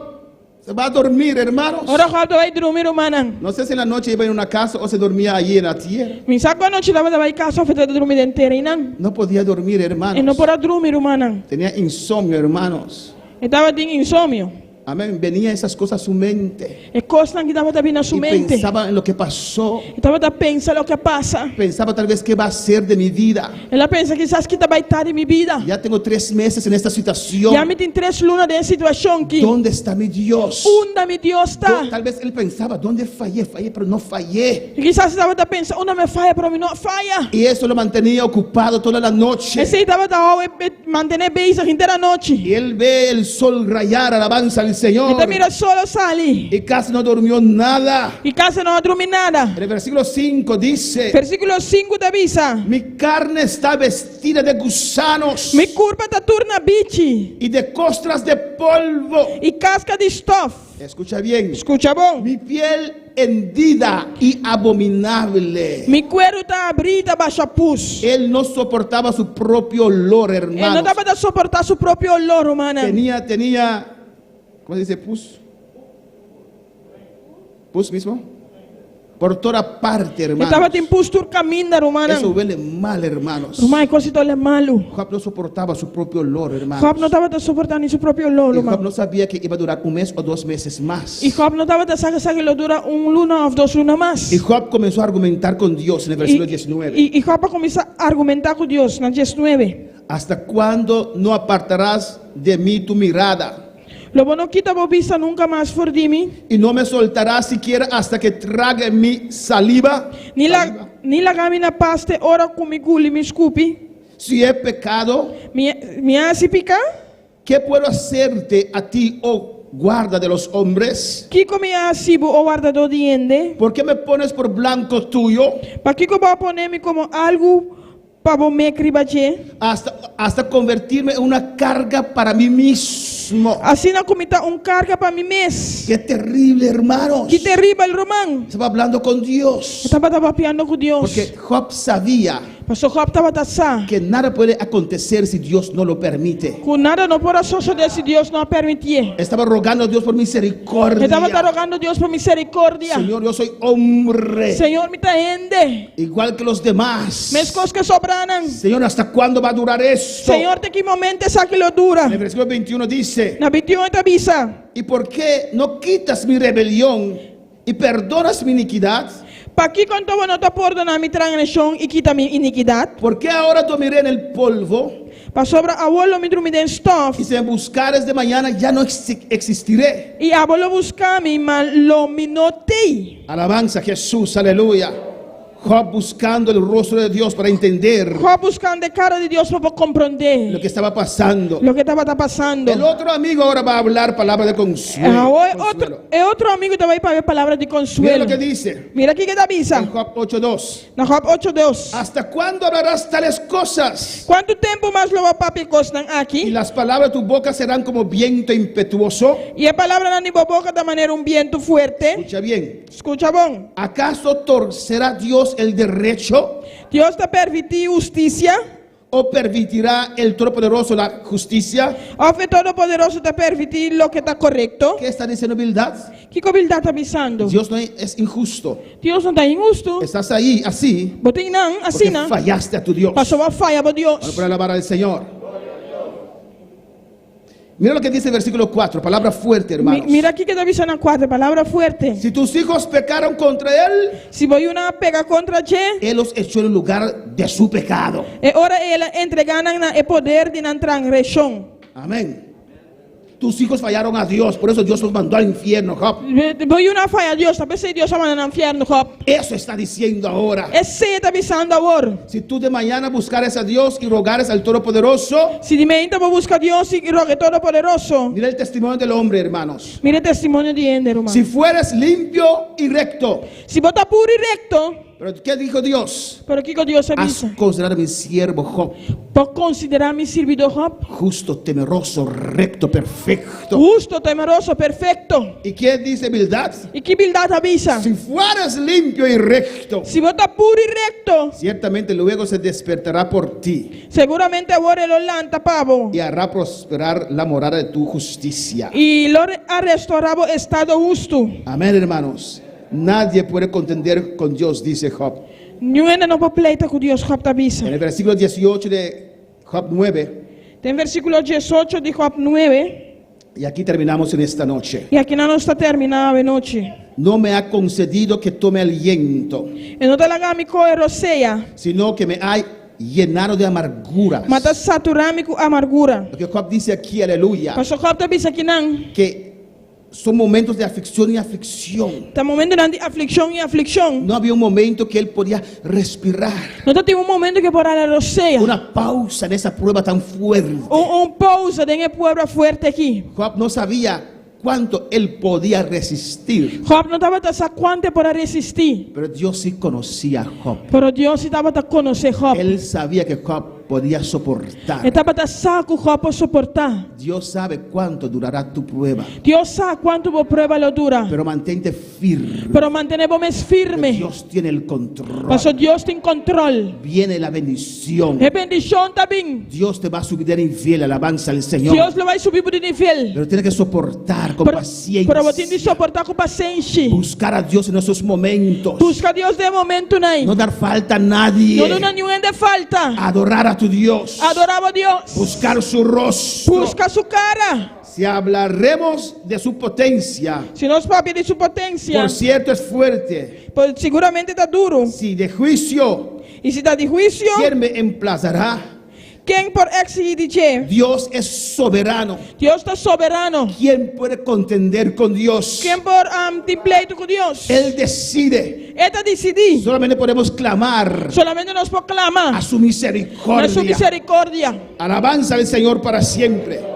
se va a dormir, hermanos. Ora Job ta bai drumi, rumannan. No sé si en la noche iba en una casa o se dormía allí en la tierra. Mi sa ku anochi tabata bai kas òf e tabata drumi den tera einan. No podía dormir, hermanos. E no por a drumi, rumannan. Tenía insomnio, hermanos. E tabatin insomnio. Amén. Venía esas cosas a su mente. E kosnan ki tabata bini na su Y mente. pensaba en lo que pasó. E tabata pensa loke a pasa. Pensaba tal vez qué va a ser de mi vida. El a pensa kisas ki ta bai ta di mi bida. Ya tengo tres meses en esta situación. Ya mi tin tres luna den e situashon ki. ¿Dónde está mi Dios? Unda mi Dios ta? Tal vez él pensaba, ¿dónde fallé? Fallé, pero no fallé. I kisas e tabata pensa, Unda mi a faya, pero mi no a faya. Y eso lo mantenía ocupado toda la noche. Esei tabata hou e mantené bezig henter anochi. Y él ve el sol rayar, alabanza al Señor. E ta mira solo sali. Y casi no durmió nada. I kasi no a drumi nada. En el versículo 5 dice. Versíkulo sinku ta bisa. Mi carne está vestida de gusanos. Mi kurpa ta tur na bichi. Y de costras de polvo. I kaska di stof. Escucha bien. Skucha bon. Mi piel hendida y abominable. Mi kueru ta abrí ta basha pus. Él no soportaba su propio olor, hermanos. E no tabata soportá su propio olor, rumannan. Tenía, tenía, ¿cómo se dice pus? ¿Pus mismo? Por toda parte, hermanos. E tabatin pus tur kaminda, rumannan. Eso huele mal, hermanos. Ruman, e kos ei ta ole malu. Job no soportaba su propio olor, hermanos. Job no tabata soportá ni su propio olor, Y ruman. Job no sabía que iba a durar un mes o dos meses más. I Job no tabata sa ku esaki lo dura un luna òf dos luna mas. Y Job comenzó a argumentar con Dios en el versículo 19. I, i Job a kuminsá argumentá ku Dios na diesnuebe. Hasta cuándo no apartarás de mí tu mirada? Lo bo no kita bo bista nunka mas for di mi? Y no me soltarás siquiera hasta que trague mi saliva? Ni la, ni laga mi na pas te ora ku mi guli mi skupi? Si he pecado, Mi, mi a hasi piká? ¿qué puedo hacerte a ti, oh guarda de los hombres? Kiko mi a hasi bo, o wardadó di hende? ¿Por qué me pones por blanco tuyo Pakiko bo a pone mi komo algu pa bo mek riba dje? hasta, hasta convertirme en una carga para mí mismo? Asina ku mi ta un karga pa mi mes. Qué terrible, hermanos. Ki teribel, ruman! Estaba hablando con Dios. E tabata papiando ku Dios. Porque Job sabía Pasobra Job tabata sa. Que nada puede acontecer si Dios no lo permite. Ku nada no por a sosodé si Dios no a permitié. Estaba rogando a Dios por misericordia. E tabata rogando Dios pa misericordia. Señor, yo soy hombre. Señor, mi ta hende. Igual que los demás. Meskos ku e sobranan. Señor, ¿hasta cuándo va a durar esto? Señor, te ki momento esaki lo dura? En el versículo 21 dice, Na 21 e ta bisa. ¿Y por qué no quitas mi rebelión y perdonas mi iniquidad? Pakiko anto bo no ta pordoná mi transgreshon i kita mi inikidat? ¿Por qué ahora dormiré en el polvo? Pasobra awor lo mi drumi den stòf. Y si me buscares de mañana, ya no existiré. I abo lo buska mi, ma lo mi no t'ei. Alabanza a Jesús, aleluya. Job buscando el rostro de Dios para entender. Job buscando e cara di Dios pa por comprende. Lo que estaba pasando. Loke tabata pasando. El otro amigo ahora va a hablar palabra de consuelo. Awor e otro, e otro amigo ta bai papia palabra di consuelo. Mira lo que dice. Mira kiko e ta bisa. En Job 8:2. Na Job 8:2. ¿Hasta cuándo hablarás tales cosas? Cuantu tempu mas lo bo papia e cosnan aki? Y las palabras de tu boca serán como viento impetuoso. Y e palabranan di bo boca ta manera un bientu fuerte. Escucha bien. Skucha bon. Akaso torserá Dios el derecho? Dios ta permití hustisia? O permitirá el Todopoderoso la hustisia? Òf e Todopoderoso ta permití loke ta korekto? Ke sta disiendo Bildad? Kiko Bildad ta bisando? Dios no es inhusto. Dios no ta inhustu. Estás ahí así. Bo tin nan asina. Porque fallaste a tu Dios. Pasobra bo a faya bo Dios. Bueno, por alabar al Señor. Mira lo que dice el versículo 4, palabra fuerte, hermanos. Mira kiko e ta bisa na kuater, palabra fuerte. Si tus hijos pecaron contra él, Si bo yunan a peka kontra dje, él los echó en el lugar de su pecado. E ora ei el a entregá nan na e poder di nan transgreshon. Amén. Tus hijos fallaron a Dios, por eso Dios los mandó al infierno, Job. Bo yunan a faya Dios, ta p'esei Dios a manda nan fièrnu, Job. Eso está diciendo ahora. Esei e ta bisando awor. Si tú de mañana buscares a Dios y rogares al Todopoderoso. Si di meinta bo buska Dios i roga e Todopoderoso. Mira el testimonio del hombre, hermanos. Mira e testimonio di hende, ruman. Si fueres limpio y recto. Si bo ta puru i rekto. Pero ke dijo Dios? Pero kiko Dios a bisa? Has considerado mi siervo Job. Bo konsiderá mi sirbidó Job. Justo, temeroso, recto, perfecto. Husto, temeroso, perfekto. I ke dice Bildad? I ki Bildad a bisa? Si fueres limpio y recto. Si bo ta puru i rekto. Ciertamente luego se despertará por ti. Seguramente awor e lo lanta pa bo. Y hará prosperar la morada de tu justicia. I lo a restorá bo estado hustu. Amén, hermanos. Nadie puede contender con Dios, dice Job. Niun hende no por pleita ku Dios, Job ta bisa. En el versículo 18 de Job 9. Den versíkulo 18 di Job 9. Y aquí terminamos en esta noche. I akinan nos ta terminá awe nochi. No me ha concedido que tome aliento. E no ta laga mi kohe rosea. Sino que me ha llenado de amarguras. Ma ta saturá mi ku amargura. Lo que Job dice aquí, aleluya. Pasobra Job ta bisa akinan. Que Son momentos de aflicción y aflicción. Ta momentonan di afliccion y afliccion. No había un momento que él podía respirar. No ta tin un momento cu e por hala rosea. Una pausa en esa prueba tan fuerte. Un un pausa den e prueba fuerte aki. Job no sabía cuánto él podía resistir. Job no tabata sa cuanto e por a resisti. Pero Dios sí conocía a Job. Pero Dios sí tabata conoce Job. Él sabía que Job podía soportar. E tabata sa ku Job por soportá. Dios sabe cuánto durará tu prueba. Dios sa kuantu bo prueba lo dura. Pero mantente firme. Pero mantené bo mes firme. Dios tiene el control. Paso Dios tin control. Viene la bendición. E bendishon ta bin. Dios te va a subir de nivel, alabanza al Señor. Dios lo bai subi bo di nivel. Pero tiene que soportar con Pero, paciencia. pero bo tin di soportá ku pasenshi. Buscar a Dios en esos momentos. Buska Dios den e momentunan. No dar falta a nadie. No duna niun hende falta. Adorar a tu Dios. Adorá bo Dios. Buscar su rostro. Buska su kara. Si hablaremos de su potencia. Si nos papia di su potensia. Por cierto es fuerte. Por siguramente ta duru. Si de juicio. I si ta di huisio. Quién me emplazará? Ken por eksigí di dje? Dios es soberano. Dios ta soberano. ¿Quién puede contender con Dios? Ken por tin pleitu ku Dios? Él decide. E ta disidí. Solamente podemos clamar Solamente nos por klama a su na su misericordia. miserikordia. Alabanza al Señor para siempre.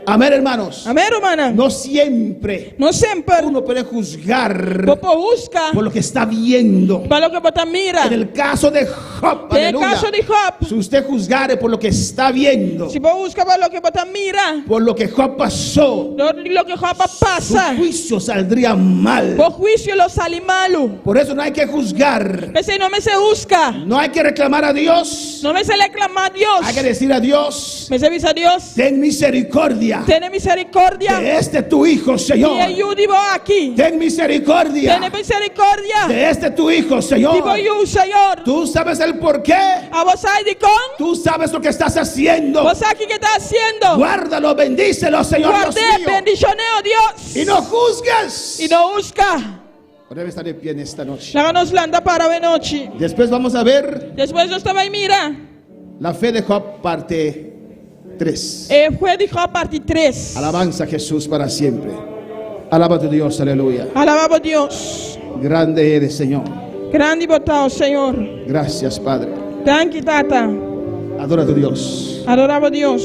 Amén, hermanos. Amèn, rumannan. No siempre No semper uno puede juzgar bo por husga por lo que está viendo. pa loke bo ta mira. En el caso de Job, Den e aleluya, kaso di Job, si usted juzgare por lo que está viendo, si bo husga pa loke bo ta mira, por lo que Job pasó, dor di loke Job a su pasa, juicio saldría mal. bo huisio lo sali malu. Por eso no hay que juzgar, P'esei no mester husga, no hay que reclamar a Dios, no mester reklamá Dios. hay que decir a Dios, Mester bisa Dios, ten misericordia tene miserikordia de este tu hijo, Señor. di e yu di bo aki. Ten misericordia Tene miserikordia de este tu hijo, Señor. di bo yu, Señor. Tú sabes el por qué. Abo sa dikon? Tú sabes lo que estás haciendo. Bo sa kiko bo ta hasiendo? Guárdalo, bendícelo, Señor Dios Ward'é, mío. bendishon'é, oh Dios. Y no juzgues. I no husga. Debe estar de pie en esta noche. Laga nos lanta para awe nochi. Después vamos a ver Despues nos ta bai mira. la fe de Job, parte 3. E fe di Job parti 3. Alabanza a Jesús para siempre. Alaba a tu Dios, aleluya. Alabá bo Dios. Grande eres, Señor. Grandi bo ta, oh Señor. Gracias, Padre. Danki, Tata. Adora a tu Dios. Adorá bo Dios.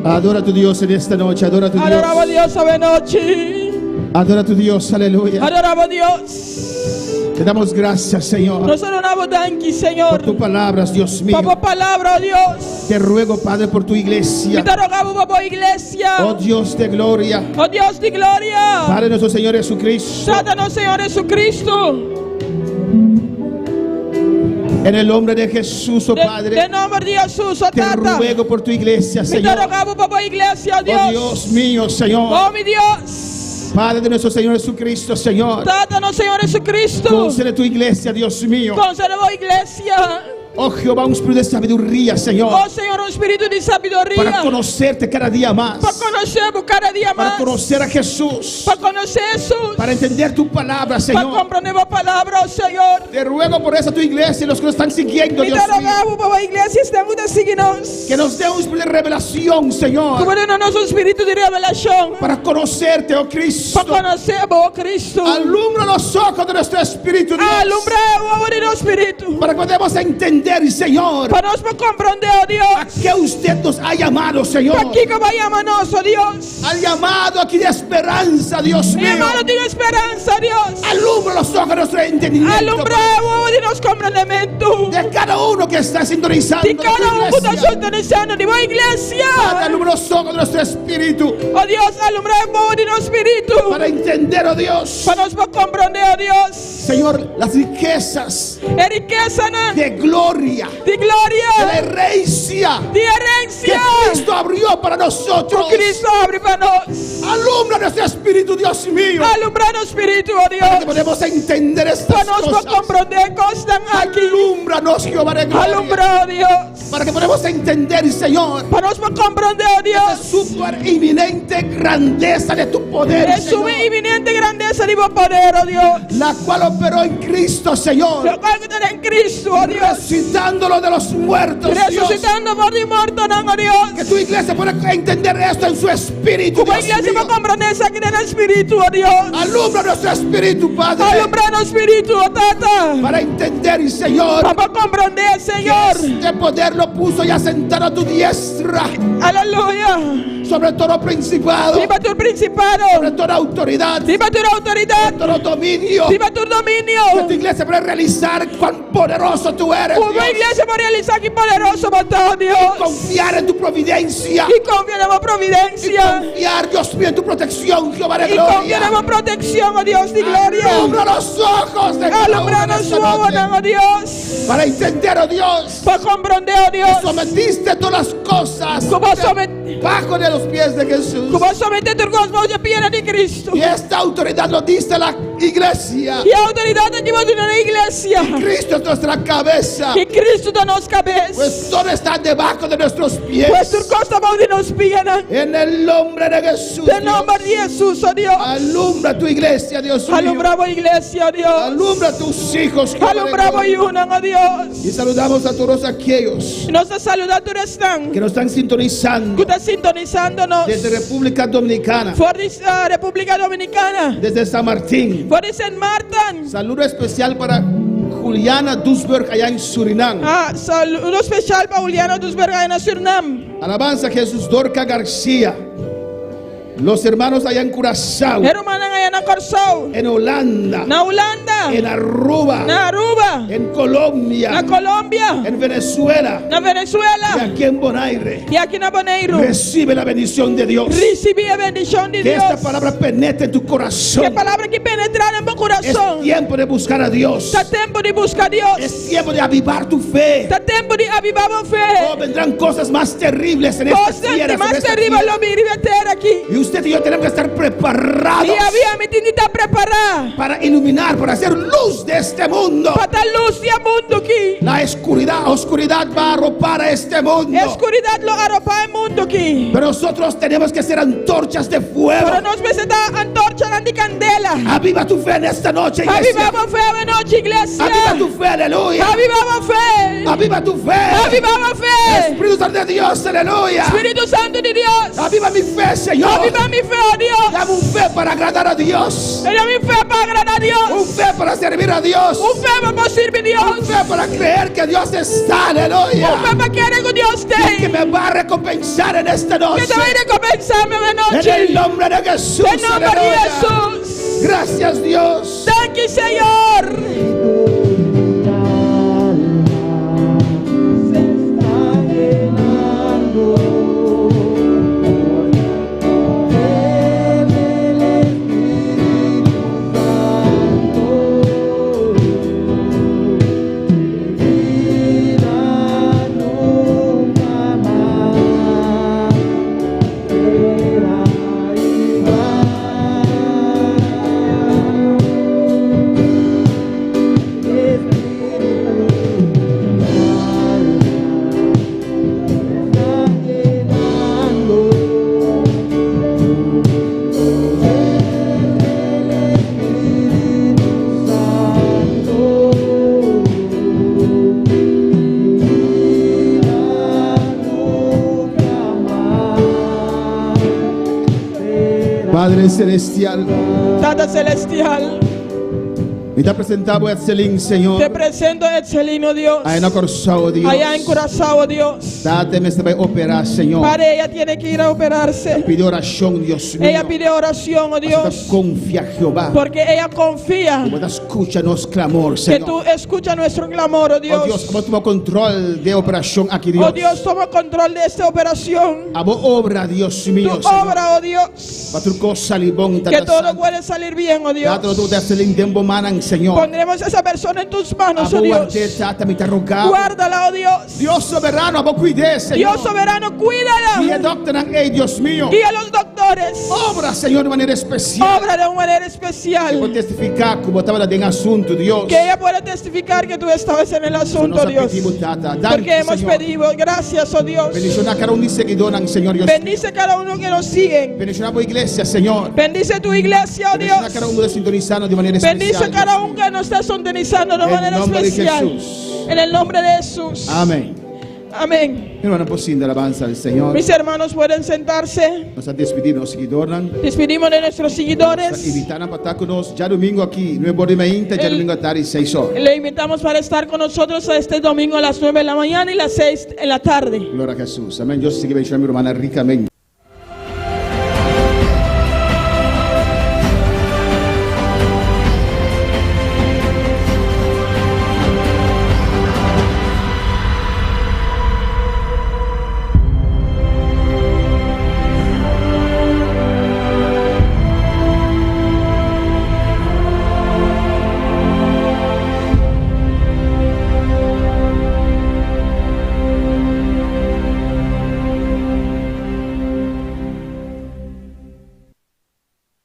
Adora a tu Dios en esta noche, adora a tu Adorá bo Dios. Dios awe nochi. Adora a tu Dios, aleluya. Adorá bo Dios. Te damos gracias, Señor, Nos ta duna bo danki, por Señor. tus palabras, Dios mío. Pa bo palabra, oh Dios. Te ruego, Padre, por tu iglesia. Mi ta roga bo pa bo iglesia. Oh Dios de gloria. Oh Dios di gloria. Padre nuestro Señor Jesucristo. Tata nos Señor Jesucristo. En el nombre de Jesús, oh Den Padre, nòmber di Jesus, oh te Tata. ruego por tu iglesia, Mi Señor. ta roga bo pa bo iglesia, oh Oh Dios. Dios mío, Señor. Oh mi Dios. Padre de nuestro Señor Jesucristo, Señor. Tata nos Señor Jesucristo. Concede tu iglesia, Dios mío. Konsedé bo iglesia. Oh Jehová, un espíritu de sabiduría, Señor. Oh Señor, un spiritu di sabiduria. Para conocerte cada día más. Pa konosé bo kada dia Para mas. conocer a Jesús. Pa konosé Jesus. Para entender tu palabra, Pa Señor. komprondé bo palabra, oh Señor. Te ruego por esa tu iglesia y los que nos están siguiendo, Mi Dios ta mío. roga bo pa iglesia i esnan ku ta sigui nos. Que nos dé un espíritu de revelación, Señor. Ku bo duna nos un spiritu di revelashon. Para conocerte, oh Cristo. Pa konosé bo, oh Cristo. Alumbra los ojos de nuestro espíritu, Dios. Alumbra wowo di nos spiritu. Para que podamos entender, Señor, Pa nos por komprondé, oh a Dios. qué usted nos ha llamado, Señor. Pa kiko bo a yama nos, oh Dios. Al llamar llamado aquí de esperanza, Dios Mi mío. yamado tin speransa, Dios. Alumbra los ojos de nuestro entendimiento. Alumbra wowo di nos komprendementu. De cada uno que está sintonizando. Di de tu kada un ku ta iglesia. sintonisando di bo iglesia. Padre, alumbra los ojos de nuestro espíritu. O Dios, alumbra wowo di nos spiritu. Para entender, oh Dios. Pa nos por komprondé, o Dios. Señor, las riquezas E rikesanan de gloria, di de la gloria, herencia di que herensia Cristo abrió para nosotros. ku Kristu a habri pa nos. Alumbra nuestro espíritu, Dios mío. Alumbra nos spiritu, o Para que Dios. podamos entender Pa estas nos por cosas. komprondé kosnan aki. Alúmbranos, Jehová de gloria. Alumbra, o Dios. Para que podamos entender, Señor, Pa nos por komprondé, o esa Dios. super inminente grandeza de tu poder, E super Señor, inminente grandesa di bo poder, o Dios. la cual operó en Cristo, Señor, Lokual ku ta den Kristu, o Dios. resucitándolo de los muertos, Dios. Resusitando for di mortonan, o Dios. Que tu iglesia pueda entender esto en su espíritu, Ku bo Dios iglesia mío. por komprondé esaki den nan spiritu, o Dios. Alumbra nuestro espíritu, Padre, Alumbra nos spiritu, o Tata. para entender, Señor, Pa por komprondé, Señor. este poder lo puso ya sentado a tu diestra Aleluya. sobre todo principado, Riba tur prinsipado. sobre toda autoridad, Riba tur outoridat. todo dominio. Riba tur Que tu dominio. iglesia pueda realizar cuán poderoso tú eres, Ku bo Dios. iglesia por realisá ki poderoso bo ta, Dios. Confiar en tu providencia. I konfia den bo Y providensia. confiar, Dios mío, en tu protección, Jehová de I konfia den gloria. bo protekshon, o Dios di gloria. Alumbra los ojos de cada uno Alumbra en nos esta noche wowonan, o Dios. Para entender, oh Dios, Pa komprondé, o Dios. sometiste todas las cosas Ku bo a someté, bajo de los pies de Jesús. ku bo a someté tur kos bou di pia di Kristu. Y esta autoridad lo diste a la iglesia. I e outoridat aki bo a duna na iglesia. Cristo es nuestra cabeza. I Kristu ta nos kabes. Pues todo está debajo de nuestros pies. Pues tur kos ta bou di nos pianan. En el nombre de Jesús. Den Dios. nòmber di Hesus, o Dios. Alumbra tu iglesia, Dios mío. Alumbra bo iglesia, o Dios. Alumbra tus hijos. Jehová de Alumbra bo gloria. yunan, o Dios. Y saludamos a todos aquellos Nos ta saludá tur esnan que nos están sintonizando ku ta sintonisando nos. desde República Dominicana, For di Repúblika Dominikana. desde San Martín. For di Sint Maarten. Saludo especial para Juliana Duisberg allá en Surinam. Ah, saludo spesial pa Juliana Duisberg na Surinam. Alabanza a Jesús Dorca García. Los hermanos allá en Curazao, E rumannan aya na Kòrsou. en Holanda, Na Hulanda. en Aruba, Na Aruba. en Colombia, Na Colombia. en Venezuela Na y Venezuela. aquí en Bonaire. I aki na Boneiru. Recibe la bendición de Dios. Risibí e bendishon di Que Dios. esta palabra penetre en tu Ku e corazón. palabra aki penetrá den bo Es kurason. tiempo de buscar a Dios. Ta tempu di buska Dios. Es tiempo de avivar tu fe. Ta tempu di avivá bo Oh, fe. vendrán cosas más terribles en esta Kosnan tierra. mas sobre esta teribel tierra. lo bini riba e tera aki. Y usted y yo tenemos que estar preparados I abo i ami tin di ta prepará. para iluminar, para hacer luz de este mundo. Pa ta lus di e mundu aki. La oscuridad, oscuridad va a arropar a este mundo. Oskuridat lo aropá e mundu aki. Pero nosotros tenemos que ser antorchas de fuego. Pero nos mester ta antorchanan di kandela. Aviva tu fe en esta noche, iglesia. Avivá bo fe awe nochi, iglesia. Aviva tu fe, aleluya. Avivá bo fe. Aviva tu fe. Avivá bo fe. Espíritu Santo de Dios, aleluya. Spiritu Santu di Dios. Aviva mi fe, Señor. Avivá mi fe, o Dios. Dame un fe para agradar a Dios. Duna mi fe pa agradá Dios. Un fe para servir a Dios. Un fe pa sirbi Un Dios. fe para creer que Dios está, aleluya. Un fe pa kere ku Dios Que t'ei. me va a recompensar en esta noche. Ku ta bai rekompensá mi En el anochi. nombre de Jesús. Den nòmber di aleluya. Hesus. Gracias, Dios. Danki, Señor. Padre Celestial, Tata Selestial, Mi ta presentá bo Etselin, Señor. Te presento a Etselin, oh Dios. Aya na Kòrsou, Dios. Allá en Curazao, oh Dios. Tata, e mester bai operá, Señor. Padre, ella tiene que ir a operarse. Pidi orashon, Dios mío. Ella pide oración, oh Pasobra ta Dios. konfia Jehová. Porque ella confía Ku bo ta skucha nos klamor, que Señor. tú escuchas nuestro clamor, oh Oh Dios, Dios. abo tuma control de operacion aki, Dios. Oh Dios, toma control de esta operación. Abo obra, Dios mío, Tu Señor. obra, oh Dios. Pa tur cos sali bon, Que Tata todo Santo. puede salir bien, oh Dios. Tata, nos ta pone den bo mannan, Señor. Pondremos a esa persona en tus manos, oh Abo Dios. ward'é, Tata, mi ta roga. Guárdala, oh Dios. Dios soberano, abo cuid'é, Señor. Dios soberano, Guia cuídala. dokternan, ey, Dios mío. Guía a los doctores. Obra, Señor, di manera especial. Obra de una manera Bo especial. testificá ku bo tabata den asunto, Dios. Que ella pueda testificar que tú estabas en el asunto, Nos a Dios. pidi bo, Tata. Danki, Porque hemos Señor. pedido, gracias, oh Dios. Bendishoná kada un di siguidónan, Señor Dios. Bendice cada uno que nos sigue. Bendishoná bo iglesia, Señor. Bendice tu iglesia, oh Bendishoná Dios. kada un ku ta sintonisando di manera espesial. Bendice cada uno que nos está sintonizando de En manera nombre de especial. Jesús. En el nombre de Jesús. Amèn. Amén. Mi rumannan por sinta, alabansa na Señor. Mis hermanos pueden sentarse. Nos ta despedí di nos siguidónan. Despedimos de nuestros seguidores. Invitá nan pa ta ku nos djadumingu aki, 9 or di mainta, djadumingu atardi, 6 or. Le invitamos para estar con nosotros este domingo a las 9 de la mañana y las 6 en la tarde. Gloria na Hesus. Amèn. Dios sigui bendishoná mi rumannan rikamente.